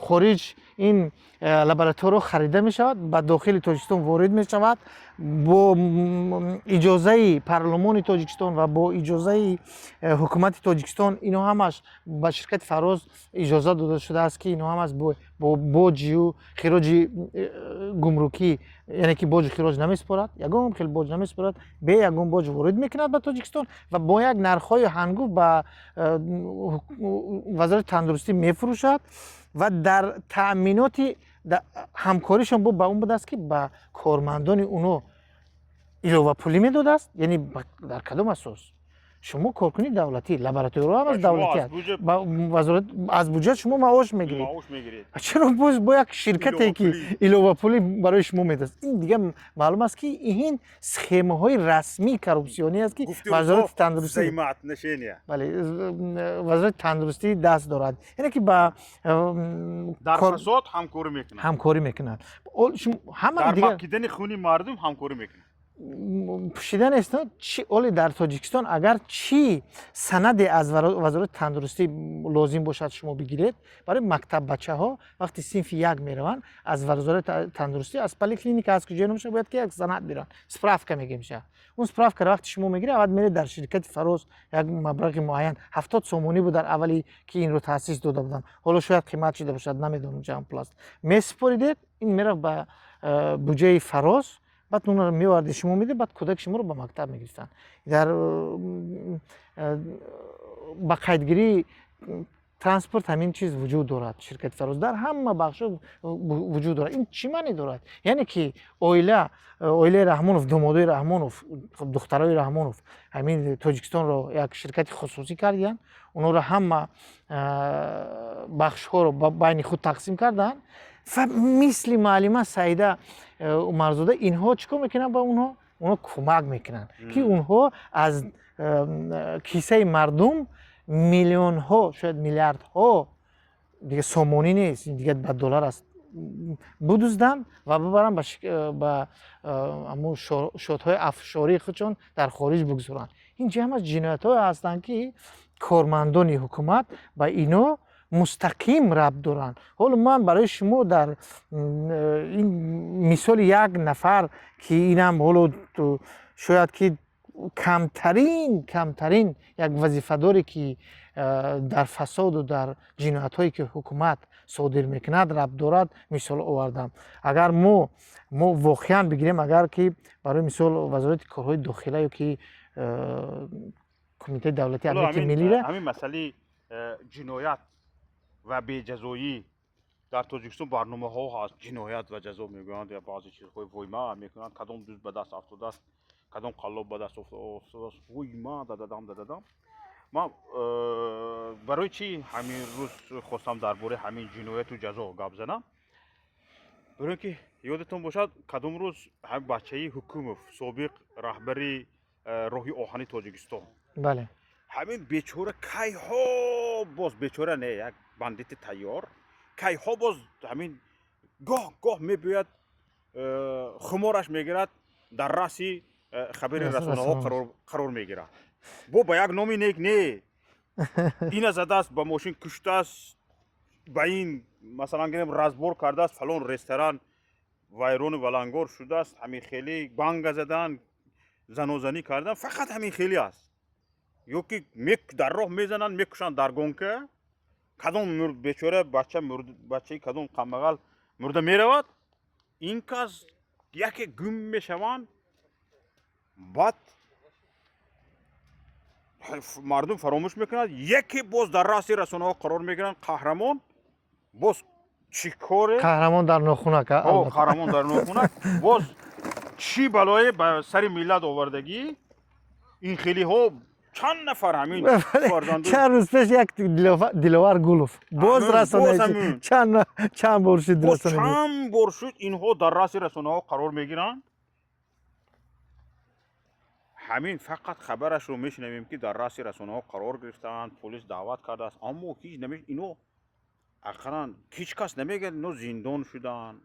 хориҷ ин лабораториҳо харида мешавад, ба дохили Тоҷикистон ворид мешавад бо иҷозаи парлумони Тоҷикистон ва бо иҷозаи ҳукумати Тоҷикистон. Ино ҳамаш ба ширкати Фароз иҷоза дода шудааст, ки ино ҳамаш бо боҷию хироҷи гумрукӣ, яъне ки боҷу хироҷ намесупорад, ягон хел боҷ намесупорад, бе ягон боҷ ворид мекунад ба Тоҷикистон ва бо як нархҳои ҳангуфт ба Вазорати тандурустӣ мефурӯшад. Ва дар таъминоти ҳамкоришон бо ба он будааст, ки ба кормандони уно иловапулӣ медодааст. Яъне дар кадом асос? Шумо коркуни давлатӣ, лабораторияҳо ҳам аз давлатӣ аст, вазорат аз буҷет шумо маош мегиред, чаро боз бо як ширкате, ки иловапулӣ барои шумо медиҳад? Ин дигар маълум аст, ки ин схемаҳои расмии коррупсионӣ аст, ки Вазорати тандурустӣ, бале, Вазорати тандурустӣ даст дорад, яъне ки ба дар фасод ҳамкорӣ мекунад. Ҳамкорӣ мекунад. Ҳама дар макидани хуни мардум ҳамкорӣ мекунад. Пӯшида нест. Чи оли дар Тоҷикистон агар чӣ санаде аз Вазорати тандурустӣ лозим бошад, шумо бигиред, барои мактаббачаҳо вақти синфи як мераванд, аз Вазорати тандурустӣ, аз поликлиника, аз куҷо намеша, бояд ки як санад биранд, справка мегемша. Он справкаро вақти шумо мегиред, аввал меред дар ширкати «Фароз», як маблағи муайян, 70 сомонӣ буд дар аввале ки инро таъсис дода буданд, ҳоло шояд қимат шуда бошад, намедонам чанд пул аст. Месупоридед, ин мерафт ба буҷаи «Фароз», баъд онро меоварди, шумо медид, баъд кӯдаки шуморо ба мактаб мегирифтанд. Дар ба қайдгирии транспорт ҳамин чиз вуҷуд дорад. Ширкати «Фароз» дар ҳама бахшҳо вуҷуд дорад. Ин чӣ маъне дорад? Яъне ки оилаи Раҳмонов, домодои Раҳмонов, духтарои Раҳмонов ҳамин Тоҷикистонро як ширкати хусусӣ кардиянд. Онҳоро ҳама бахшҳоро байни худ тақсим карданд ва мисли муаллима Саида Умарзода инҳо чӣ кор мекунанд? Ба онҳо кӯмак мекунанд, ки онҳо аз кисаи мардум миллионҳо, шояд миллиардҳо, дига сомонӣ нест, дига ба доллар аст, будузданд ва бибаранд ба ҳамун счётҳои офшории худшон дар хориҷ бигузоранд. Ин ҷамъ аз ҷиноятҳое ҳастанд, ки кормандони ҳукумат ба ино мустақим рабт доранд. Ҳоло ман барои шумо дар ин мисоли як нафар, ки инам ҳоло шояд ки камтарин як вазифадоре, ки дар фасоду дар ҷиноятҳое, ки ҳукумат содир мекунад, рабт дорад, мисол овардам. Агар мо воқеан бигирем, агар ки барои мисол Вазорати корҳои дохила ё ки Кумитаи давлатии амнияти миллира Ҳамин масъалаи ҷиноят ва беҷазоӣ дар Тоҷикистон барномаҳо ҳаст, «Ҷиноят ва ҷазо» мегӯянд ё баъзе чизҳои войма мекунанд, кадом дузд ба даст афтодааст, кадом қаллоб ба даст афтодааст, войма, дададам, дададам. Ман барои чӣ ҳамин рӯз хостам дар бораи ҳамин ҷинояту ҷазо гап занам? Барои ки ёдатон бошад, кадом рӯз ҳамин бачаи Ҳукумов, собиқ раҳбари роҳи оҳани Тоҷикистон, ҳамин бечора кайҳо боз, бечора не, як бандити тайёр, кайҳо боз ҳамин гоҳ гоҳ мебиёяд, хумораш мегирад, дар раъси хабари расонаҳо қарор мегирад, бо ба як номи нек не, ина задааст, ба мошин куштааст, ба ин масалан гирем, разбор кардааст, фалон ресторан вайрону валангор шудааст, ҳамин хеле банга задан, занозанӣ кардан, фақат ҳамин хеле аст. Ё ки дар роҳ мезананд, мекушанд дар гонка, кадом бечора бача, бачаи кадом камбағал мурда меравад, ин кас яке гум мешаванд. Баъд мардум фаромӯш мекунад, яке боз дар раъси расонаҳо қарор мегиранд, қаҳрамон боз чӣ коре. Қаҳрамон дар нохунак. Қаҳрамон дар нохунак. Боз чӣ балое ба сари миллат овардагӣ? Ин хелиҳо чанд нафар ҳамин. Чанд рӯз пеш як Диловар Гулов боз расона, чанд бор шуд. Чанд бор шуд, инҳо дар раъси расонаҳо қарор мегиранд. Ҳамин фақат хабарашро мешунавем, ки дар раъси расонаҳо қарор гирифтаанд, полис даъват кардааст, аммо ҳеҷ наме ино ақаллан ҳеҷ кас намегӯяд, ино зиндон шуданд,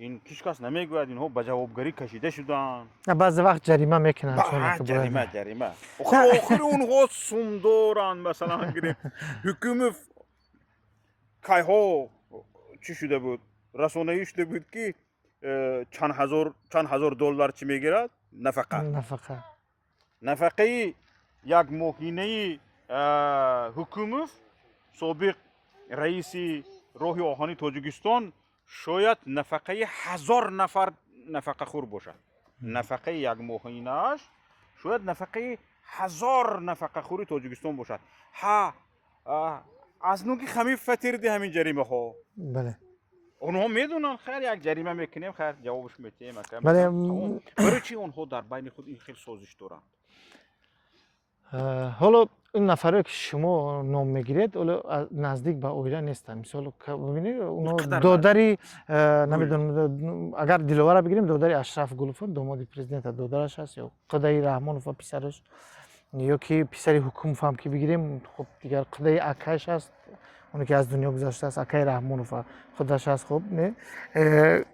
ин ҳеҷ кас намегӯяд, инҳо ба ҷавобгарӣ кашида шуданд. Баъзе вақт ҷарима мекунанд. Ҷарима, ҷарима. Охири онҳо сум доранд. Масалан гирем, Ҳукумов кайҳо чӣ шуда буд, расонаӣ шуда буд, ки чанд ҳазор доллар чӣ мегирад, нафақа. Нафақа. Нафақаи як моҳинаи Ҳукумов, собиқ раиси роҳи оҳани Тоҷикистон, шояд нафақаи 1000 нафар нафақахӯр бошад. Нафақаи як моҳинааш шояд нафақаи 1000 нафақахӯри Тоҷикистон бошад. Ҳа, аз нуги хамин фатирди ҳамин ҷаримаҳо. Онҳо медонанд, хайр, як ҷарима мекунем, хайр, ҷавобш метиҳем. Барои чӣ онҳо дар байни худ ин хел созиш доранд? Ҳоло ин нафаре, ки шумо ном мегиред, ҳоло наздик ба оила нестанд. Мисол, бибинед, оно додари, намедонам, агар Диловара бигирем, додари Ашраф Гулов, домоди президента, додараш аст, ё Қудаи Раҳмонов ва писараш. Ё ки писари Ҳукумов ҳам ки бигирем, хуб, дигар қудаи акаш аст, оне ки аз дунё гузаштааст, акаи Раҳмонов худаш аст. Хуб, не,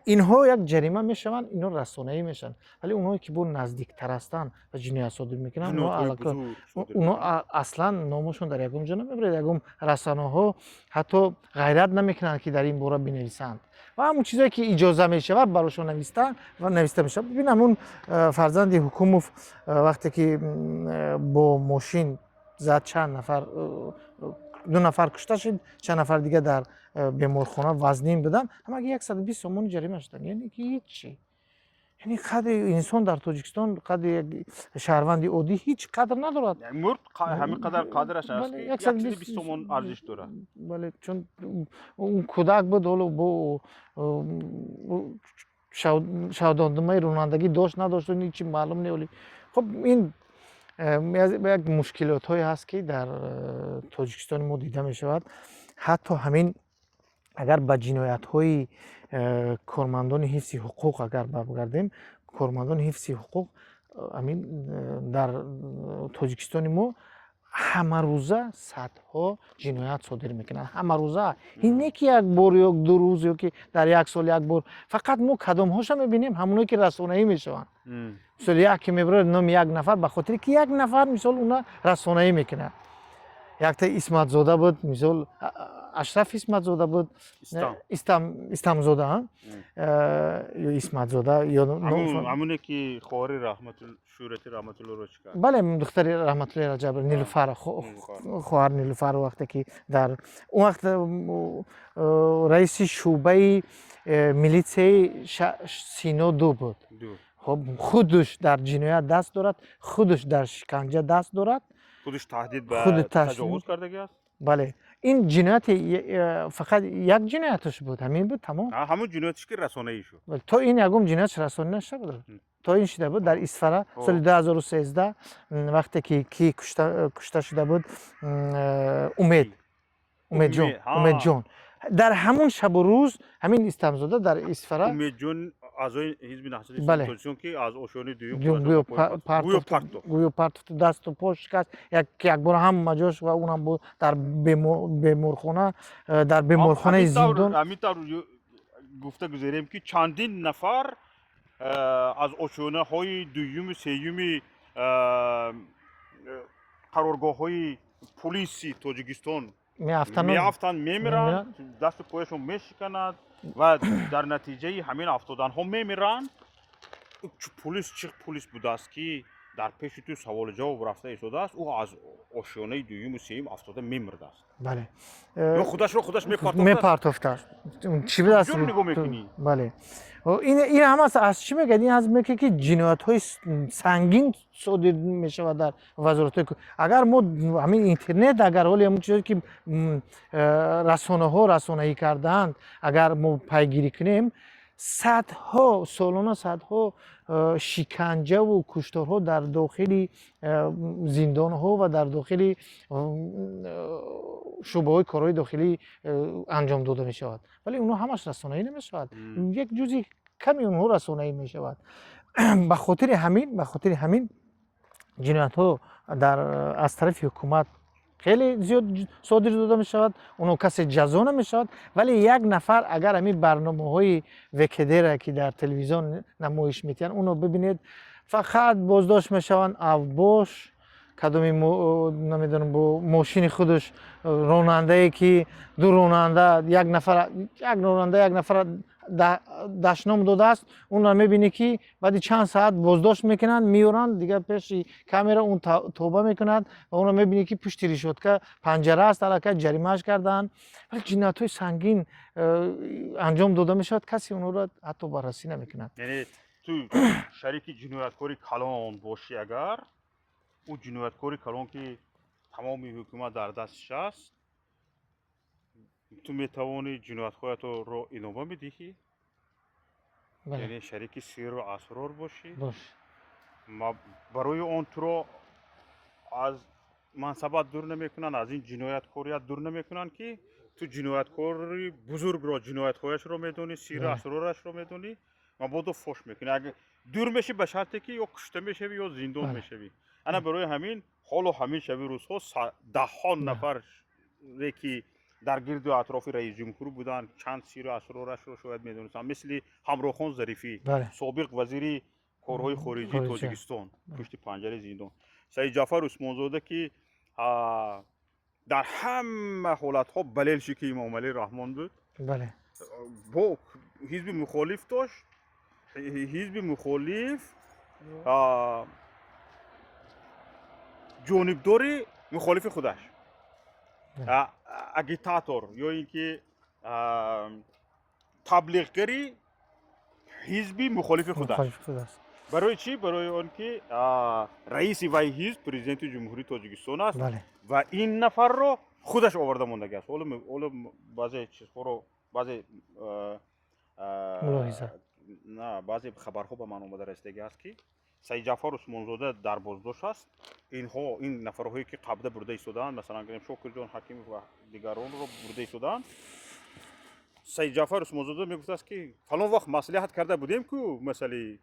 инҳо як ҷарима мешаванд, инҳо расонаӣ мешаванд, вале онҳое ки бо наздиктар ҳастанд ва ҷиноят содир мекунанд, онҳо аслан номашон дар ягон ҷо намебарад, ягон расонаҳо ҳатто ғайрат намекунанд, ки дар ин бора бинависанд, ва ҳамон чизое ки иҷоза мешавад барошон нависта ва нависта мешавад. Бибин, ҳамун фарзанди Ҳукумов, вақте ки бо мошин зад, чанд нафар, ду нафар кушта шуд, чанд нафар дига дар беморхона вазнин буданд, ҳамаги 120 сомони ҷарима шуданд. Яъне ки ҳичи, яъне қадри инсон дар Тоҷикистон, қадри як шаҳрванди оддӣ ҳеҷ қадр надорад. Мурд, ҳамин қадар қадраш аст, 120 сомон арзиш дорад. Бале, чун он кӯдак буд, ҳоло бо шаҳодатномаи ронандагӣ дошт, надошт, ҳечи маълум не. Оли хуб, ин як мушкилотҳое ҳаст, ки дар Тоҷикистони мо дида мешавад. Ҳатто ҳамин агар ба ҷиноятҳои кормандони ҳифзи ҳуқуқ агар баргардем, кормандони ҳифзи ҳуқуқ ҳамин дар Тоҷикистони мо ҳамарӯза садҳо ҷиноят содир мекунанд. Ҳамарӯза, ин не ки як бор ё 2 рӯз ё ки дар як сол як бор. Фақат мо кадомҳоша мебинем? Ҳамоное ки расонаӣ мешаванд. Мисол, яке мебарад номи як нафар, ба хотире ки як нафар, мисол, уна расонаӣ мекунад. Якта Исматзода буд, мисол, Ашраф Исматзода буд, Истамзода ё Исматзода. Ҳамоне ки хоҳари Шӯҳрати Раҳматуллоро чӣ кард? Бале, духтари Раҳматуллои Раҷаб, Нилуфар, хоҳар Нилуфар. Вақте ки дар он вақт раиси шӯъбаи милитсияи Сино ду буд. Хуб, худаш дар ҷиноят даст дорад, худаш дар шиканҷа даст дорад. Худаш таҳдид ба таҷовуз кардагӣ аст. Бале, ин ҷинояти фақат як ҷинояташ буд, ҳамин буд, тамом. Ҳамон ҷиноятш ки расонаӣ шуд. То ин ягон ҷиноятш расонаӣ нашуда буд. То ин шуда буд дар Исфара соли 2013, вақте ки кушта шуда буд Умед, Умедҷон, Умедҷон, дар ҳамон шабу рӯз ҳамин Истамзода дар Исфара. Умедҷон, аъзои Ҳизби Наҳзати Тоҷикистон, ки аз ошёнаи дуюм гӯё партофт, дасту по шикаст, якбора ҳама ҷош, ва унам дар беморхона, дар беморхонаи зиндон. Ҳамин тавр гуфта гузарем, ки чандин нафар аз ошёнаҳои дуюму сеюми қароргоҳҳои полиси Тоҷикистон меафтанд, мемиранд, дасту пояшон мешиканад ва дар натиҷаи ҳамин афтоданҳо мемиранд. Полис чӣ полис будааст, ки дар пеши ту саволу ҷавоб рафта истодааст, ӯ аз ошёнаи дуюму сеюм афтода мемирдааст? Бале. Ё худашро худаш мепартофтааст? Чӣ будааст? Нигоҳ мекунӣ. Бале, ин ҳама аз чӣ мегӯяд? Ин аз мегӯяд, ки ҷиноятҳои сангин содир мешавад дар вазоратҳои. Агар мо ҳамин интернет, агар ҳоли ҳамон чизе ки расонаҳо расонаӣ кардаанд, агар мо пайгирӣ кунем, садҳо, солона садҳо шиканҷаву кушторҳо дар дохили зиндонҳо ва дар дохили шӯъбаҳои корҳои дохилӣ анҷом дода мешавад, вале онҳо ҳамаш расонаӣ намешавад, як ҷузъи ками онҳо расонаӣ мешавад. Ба хотири ҳамин ҷиноятҳо дар аз тарафи ҳукумат хеле зиёд содир дода мешавад, онҳо касе ҷазо намешавад. Вале як нафар агар ҳамин барномаҳои ВКДра, ки дар телевизион намоиш метиҳанд, онро бибинед, фақат боздошт мешаванд авбош, кадоми, намедонам, бо мошини худаш ронандае, ки ду ронанда, як нафар, як ронанда як нафар дашном додааст, онро мебинӣ, ки баъди чанд саат боздошт мекунанд, меоранд дигар пеши камера, он тоба мекунад ва онро мебинӣ, ки пушти решётка, панҷара аст, аллакай ҷаримааш кардаанд. Вале ҷиноятҳои сангин анҷом дода мешавад, касе онҳоро ҳатто баррасӣ намекунад. Яъне ту шарики ҷинояткори калон бошӣ, агар ӯ ҷинояткори калон, ки тамоми ҳукумат дар дасташ аст, ту метавонӣ ҷиноятҳоятро идома бидиҳӣ, яъне шарики сирру асрор бошӣ, барои он туро аз мансабат дур намекунанд, аз ин ҷинояткорият дур намекунанд, ки ту ҷинояткори бузургро, ҷиноятҳояшро медонӣ, сирру асрорашро медонӣ, мабодо фош мекунӣ. Агар дур мешӣ, ба шарте ки ё кушта мешавӣ, ё зиндон мешавӣ. Ана барои ҳамин Ҳоло ҳамин шаби рӯзҳо даҳҳо нафаре ки дар гирду атрофи раисҷумҳур буданд, чанд сиру асрорашро шояд медонистанд, мисли Ҳамроҳхон Зарифӣ, собиқ вазири корҳои хориҷии Тоҷикистон, пушти панҷараи зиндон, Саидҷаъфар Усмонзода, ки дар ҳама ҳолатҳо болельщики Имомалӣ Раҳмон буд, бо ҳизби мухолиф дошт, ҳизби мухолиф ҷонибдори мухолифи худаш, агитатор ё ин ки таблиғгари ҳизби мухолифи худаш. Барои чӣ? Барои он ки раиси вай ҳизб президенти Ҷумҳурии Тоҷикистон аст ва ин нафарро худаш оварда мондагӣ аст. Ҳоло баъзе чизҳоро, баъзе на, баъзе хабарҳо ба ман омада расидагӣ аст, ки Саидҷаъфар Усмонзода дар боздошт аст. Инҳо, ин нафарҳое ки қабда бурда истодаанд, масалан гирем, Шокирҷон Ҳакимов ва дигаронро бурда истодаанд, Саидҷаъфар Усмонзода мегуфтааст, ки фалон вақт маслиҳат карда будем ку, масъалаи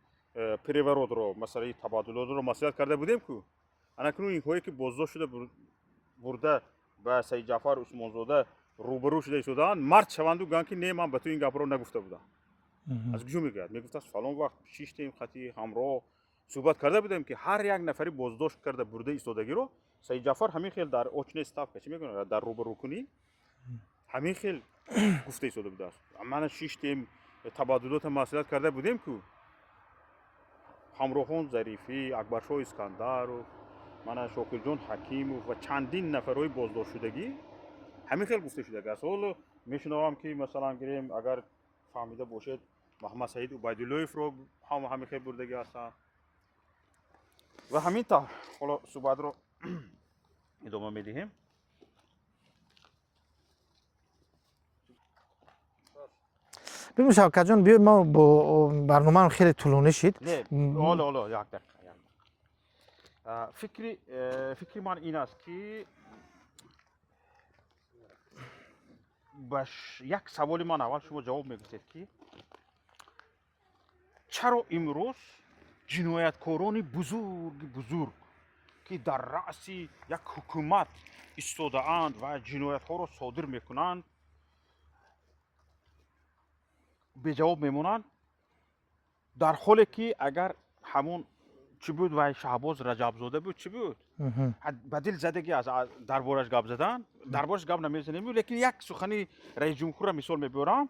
переворотро, масъалаи табаддулотро маслиҳат карда будем ку. Анакунун инҳое ки боздошт шуда бурда ба Саидҷаъфар Усмонзода рӯбарӯ шуда истодаанд, мард шаванду гӯянд, ки не, ман ба ту ин гапро нагуфта будам. Аз куҷо мегӯяд? Мегуфтааст, фалон вақт шиштем, хати ҳамроҳ суҳбат карда будем, ки ҳар як нафари боздошт карда бурда истодагиро Саидҷаъфар ҳамин хел дар очная ставка, чӣ мегӯянд, дар рӯбарӯкунӣ ҳамин хел гуфта истода будааст: мана шиштем, табаддулота маслиҳат карда будем ку. Ҳамроҳон Зарифӣ, Акбаршоҳ Искандаров, мана Шокирҷон Ҳакимов ва чандин нафарҳои боздоштшудагӣ ҳамин хел гуфта шудагӣ аст. Ҳоло мешунавам, ки масалан гирем, агар фаҳмида бошед, Маҳаммадсаид Убайдуллоевро ҳам ҳамин хел бурдагӣ ҳастанд ва ҳамин тавр. Ҳоло суҳбатро идома медиҳем. Бибин, Шавкатҷон, биё, мо бо барномаам хеле тӯлонӣ шид. Не, ҳоло як дақиқа, як дақиқа. Фикри ман ин аст, ки ба як саволи ман аввал шумо ҷавоб мегуфтед, ки чаро имрӯз ҷинояткорони бузурги бузург, ки дар раъси як ҳукумат истодаанд ва ҷиноятҳоро содир мекунанд, беҷавоб мемонанд, дар ҳоле ки агар ҳамон чӣ буд, вай Шаҳбоз Раҷабзода буд, чӣ буд, ба дил задагӣ аст дар бораш гап задан, дар бораш гап намезанем, лекин як сухани раисҷумҳурро мисол мебиёрам,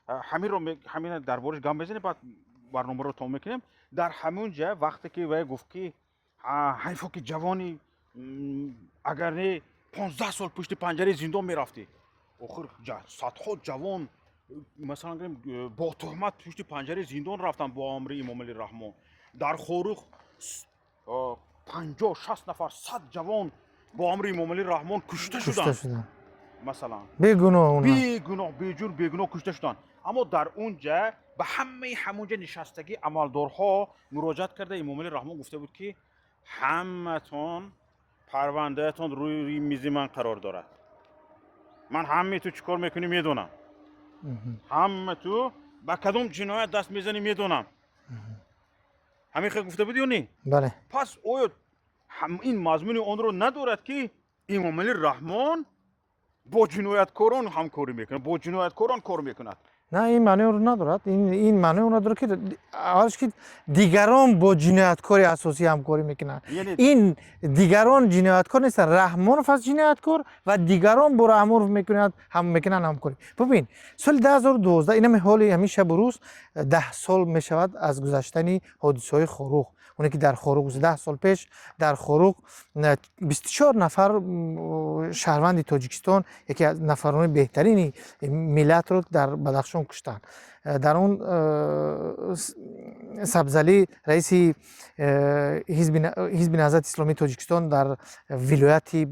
ҳаминро, ҳамина дар бораш гап мезанем, баъд барномаро тамом мекунем. Дар ҳамун ҷа вақте ки вай гуфт, ки ҳайфо ки ҷавони, агар не 15 сол пушти панҷараи зиндон мерафтӣ. Охир садҳо ҷавон, масалан гирем, бо туҳмат пушти панҷараи зиндон рафтанд бо амри Имомалӣ Раҳмон. Дар Хоруғ 50-60 нафар, 100 ҷавон бо амри Имомалӣ Раҳмон кушта шуданд, масалан. Бегуноҳ. Бегуноҳ, беҷурм, бегуноҳ кушта шуданд. Аммо дар он ҷа ба ҳамаи ҳамон ҷа нишастагӣ амалдорҳо муроҷиат карда, Имомалӣ Раҳмон гуфта буд, ки ҳаматон парвандаятон рӯи мизи ман қарор дорад, ман ҳамаи ту чӣ кор мекунӣ медонам, ҳама ту ба кадом ҷиноят даст мезанӣ медонам. Ҳамин хел гуфта буд ё не? Бале. Пас оё ин мазмуни онро надорад, ки Имомалӣ Раҳмон бо ҷинояткорон ҳамкорӣ мекунад, бо ҷинояткорон кор мекунад? На, ин маънои онро надорад. Ин маънои онро дорад, ки аввалш ки дигарон бо ҷинояткори асосӣ ҳамкорӣ мекунанд. Ин дигарон ҷинояткор нестанд, Раҳмонов аст ҷинояткор ва дигарон бо Раҳмонов мекунанд, мекунанд ҳамкорӣ. Бубин, соли 2012, инами ҳоли ҳамин шабу рӯз 10 сол мешавад аз гузаштани ҳодисаҳои Хоруғ, оне ки дар Хоруғ 10 сол пеш дар Хоруғ 24 нафар шаҳрванди Тоҷикистон, яке аз нафарони беҳтарини миллатро дар Бадахшон куштанд. Дар он Сабзалӣ, раиси Ҳизби Наҳзати Исломии Тоҷикистон дар вилояти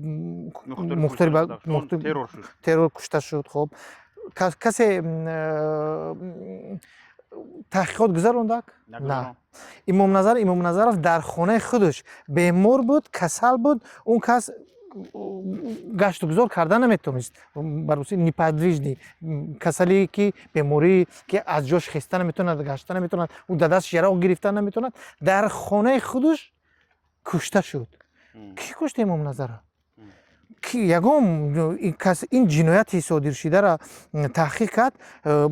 Мухтори террор кушта шуд. Хоб, касе таҳқиқот гузарондак? На. Имомназар Имомназаров дар хонаи худаш бемор буд, касал буд, он кас гаштугузор карда наметавонист, ба русӣ неподвижный, касале ки беморӣ ки аз ҷош хеста наметавонад, гашта наметавонад, ӯ дар даст яроқ гирифта наметавонад, дар хонаи худаш кушта шуд. Кӣ кушт Имомназара? Ки ягон кас ин ҷинояти содиршударо таҳқиқ кард?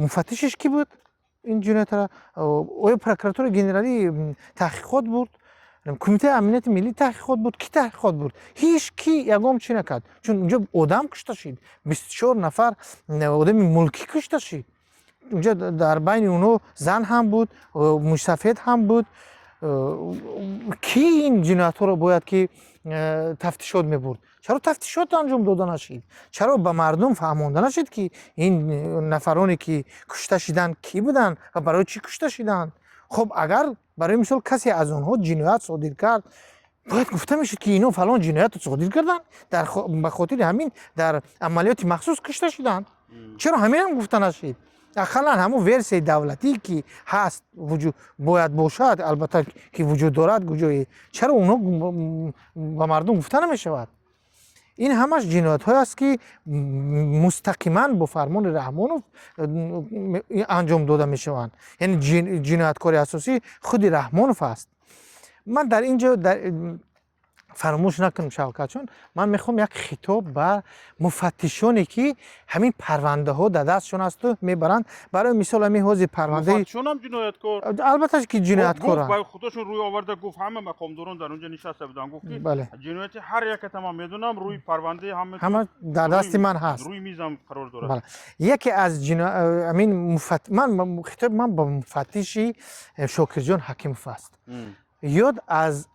Муфаттишиш кӣ буд ин ҷиноятро? Оё прокуратураи генералӣ таҳқиқот бурд? Кумитаи амнияти миллӣ таҳқиқот бурд? Кӣ таҳқиқот бурд? Ҳеҷ кӣ ягон чӣ накард, чун унҷо одам кушта шид, 24 нафар одами мулкӣ кушта шид. Унҷо дар байни онҳо зан ҳам буд, мӯйсафед ҳам буд. Кӣ ин ҷиноятҳоро бояд ки тафтишот мебурд? Чаро тафтишот анҷом дода нашид? Чаро ба мардум фаҳмонда нашид, ки ин нафароне, ки кушта шиданд, кӣ буданд ва барои чӣ кушта шиданд? Хуб, агар барои мисол касе аз онҳо ҷиноят содир кард, бояд гуфта мешуд, ки инҳо фалон ҷиноятро содир карданд, ба хотири ҳамин дар амалиёти махсус кушта шуданд. Чаро ҳаминам гуфта нашид? Ақаллан ҳамун версияи давлатӣ, ки ҳаст, вуҷуд бояд бошад, албатта, ки вуҷуд дорад куҷое, чаро онҳо ба мардум гуфта намешавад? Ин ҳамаш ҷиноятҳое аст, ки мустақиман бо фармони Раҳмонов анҷом дода мешаванд. Яъне ҷинояткори асосӣ худи Раҳмонов аст. Ман дар ин ҷо фаромӯш накунам, Шавкатҷон, ман мехоҳам як хитоб ба муфаттишоне, ки ҳамин парвандаҳо дар дастшон асту мебаранд. Барои мисол, ҳамин ҳозир парвандаи Муфаттишонам ҷинояткор. Албатта, ки ҷинояткоранд. Гуфт, худошон рӯй оварда гуфт, ҳама мақомдорон дар онҷо нишаста буданд, гуфт, ки ҷинояти ҳар яката ман медонам, рӯи парвандаи ҳама ҳама дар дасти ман ҳаст. Рӯи мизам қарор дорад. Яке аз ҳамин ман хитоби ман ба муфаттиши Шокирҷон Ҳакимов аст. Ёд аз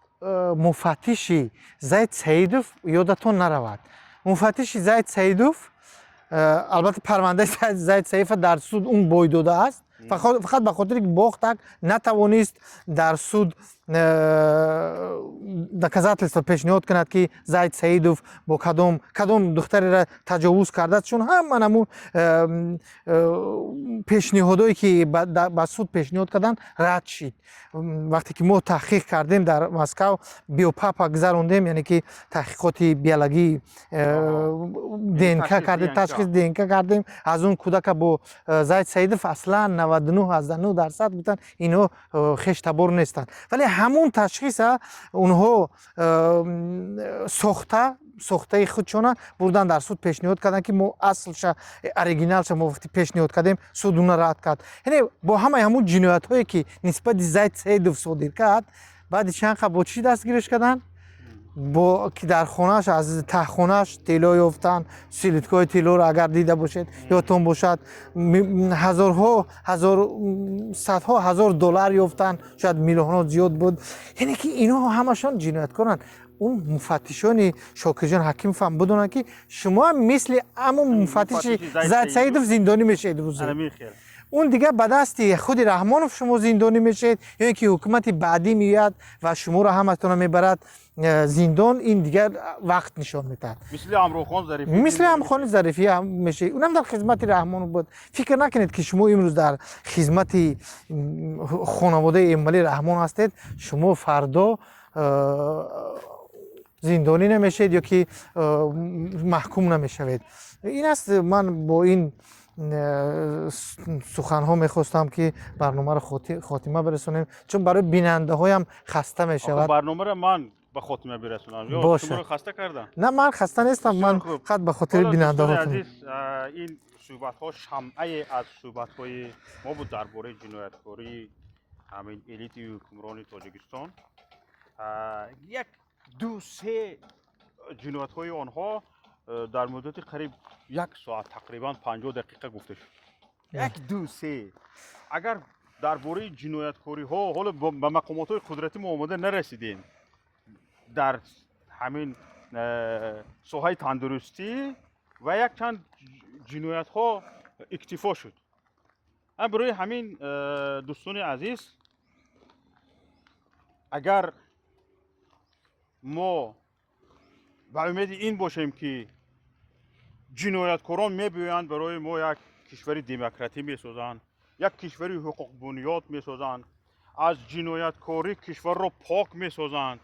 муфаттиши Зайд Саидов ёдатон наравад. Муфаттиши Зайд Саидов, албатта, парвандаи Зайд Саидова дар суд он бой додааст, фақат ба хотире ки бохтак, натавонист дар суд доказательство пешниҳод кунад, ки Зайд Саидов бо кадом духтареро таҷовуз кардааст, чун ҳама намун пешниҳодое, ки ба суд пешниҳод карданд, рад шид. Вақте ки мо таҳқиқ кардем, дар Москав биопапа гузарондем, яъне ки таҳқиқоти биологии ДНК кардем, ташхис ДНК кардем аз он кӯдака бо Зайд Саидов, аслан 99,9% гуфтанд, инҳо хештабор нестанд. Вале ҳамун ташхиса онҳо сохтаи худшона бурдан, дар суд пешниҳод карданд, ки мо аслша, оригиналша мо вақти пешниҳод кардем, суд уна рад кард. Яъне бо ҳамаи ҳамун ҷиноятҳое, ки нисбати Зайд Саидов содир кард, баъди чанд қабл бо чӣ дастгириш карданд? Бо ки дар хонааш, аз таҳхонааш тилло ёфтанд. Слиткҳои тиллоро агар дида бошед, ёдтон бошад, ҳазорҳо ҳазор, садҳо ҳазор доллар ёфтанд, шояд миллионҳо зиёд буд. Яъне ки инҳо ҳамашон ҷинояткоранд. Он муфаттишони Шокирҷон Ҳакимов ҳам бидонанд, ки шумо ҳам мисли ҳамун муфаттиши Зайд Саидов зиндонӣ мешавед рӯзе. Он дигар ба дасти худи Раҳмонов шумо зиндонӣ мешавед ё ин ки ҳукумати баъдӣ меояд ва шуморо ҳаматонро мебарад зиндон, ин дигар вақт нишон медиҳад. Мисли Амрохон Зарифӣ. Мисли Амрохони Зарифӣ мешавед. Унам дар хизмати Раҳмонов буд. Фикр накунед, ки шумо имрӯз дар хизмати хонаводаи Эмомалӣ Раҳмон ҳастед, шумо фардо зиндонӣ намешавед ё ки маҳкум намешавед. Ин аст, ман бо ин суханҳо мехостам, ки барномаро хотима бирасонем, чун барои бинандаҳоям хаста мешавад. Барномаро ман ба хотима бирасонам ё шуморо хаста кардам? На, ман хаста нестам, ман фақат ба хотири бинандаҳо. Азиз, ин суҳбатҳо шамъае аз суҳбатҳои мо буд дар бораи ҷинояткории ҳамин элити ҳукмрони Тоҷикистон. Як, ду, се ҷиноятҳои онҳо дар муддати қариб як соат, тақрибан 50 дақиқа гуфта шуд. Як, ду, се. Агар дар бораи ҷинояткориҳо ҳоло ба мақомотҳои қудратӣ мо омода нарасидем, дар ҳамин соҳаи тандурустӣ ва якчанд ҷиноятҳо иктифо шуд. Барои ҳамин, дӯстони азиз, агар мо ба умеди ин бошем, ки ҷинояткорон мебиёянд, барои мо як кишвари демократӣ месозанд, як кишвари ҳуқуқбунёд месозанд, аз ҷинояткорӣ кишварро пок месозанд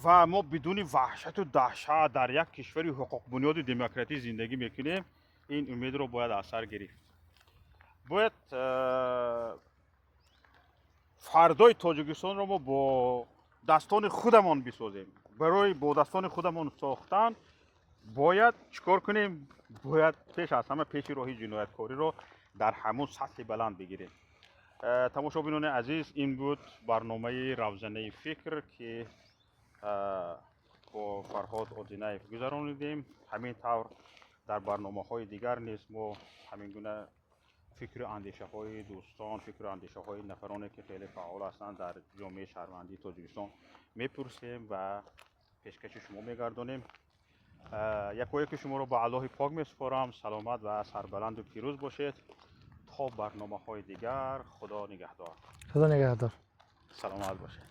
ва мо бидуни ваҳшату даҳшат дар як кишвари ҳуқуқбунёди демократӣ зиндагӣ мекунем, ин умедро бояд аз сар гирифт. Бояд фардои Тоҷикистонро мо бо дастони худамон бисозем. Барои бо дастони худамон сохтан бояд чӣ кор кунем? Бояд пеш аз ҳама пеши роҳи ҷинояткориро дар ҳамун сатҳи баланд бигирем. Тамошобинони азиз, ин буд барномаи «Равзанаи фикр», ки бо Фарҳод Одинаев гузаронидем. Ҳамин тавр дар барномаҳои дигар низ мо ҳамин гуна фикру андешаҳои дӯстон, фикру андешаҳои нафароне, ки хеле фаъол ҳастанд дар ҷомеаи шаҳрвандии Тоҷикистон, мепурсем ва пешкаши шумо мегардонем. Якояки шуморо ба Аллоҳи пок месупорам. Саломат ва сарбаланду пирӯз бошед. То барномаҳои дигар, Худо нигаҳдор. Худо нигаҳдор. Саломат бошед.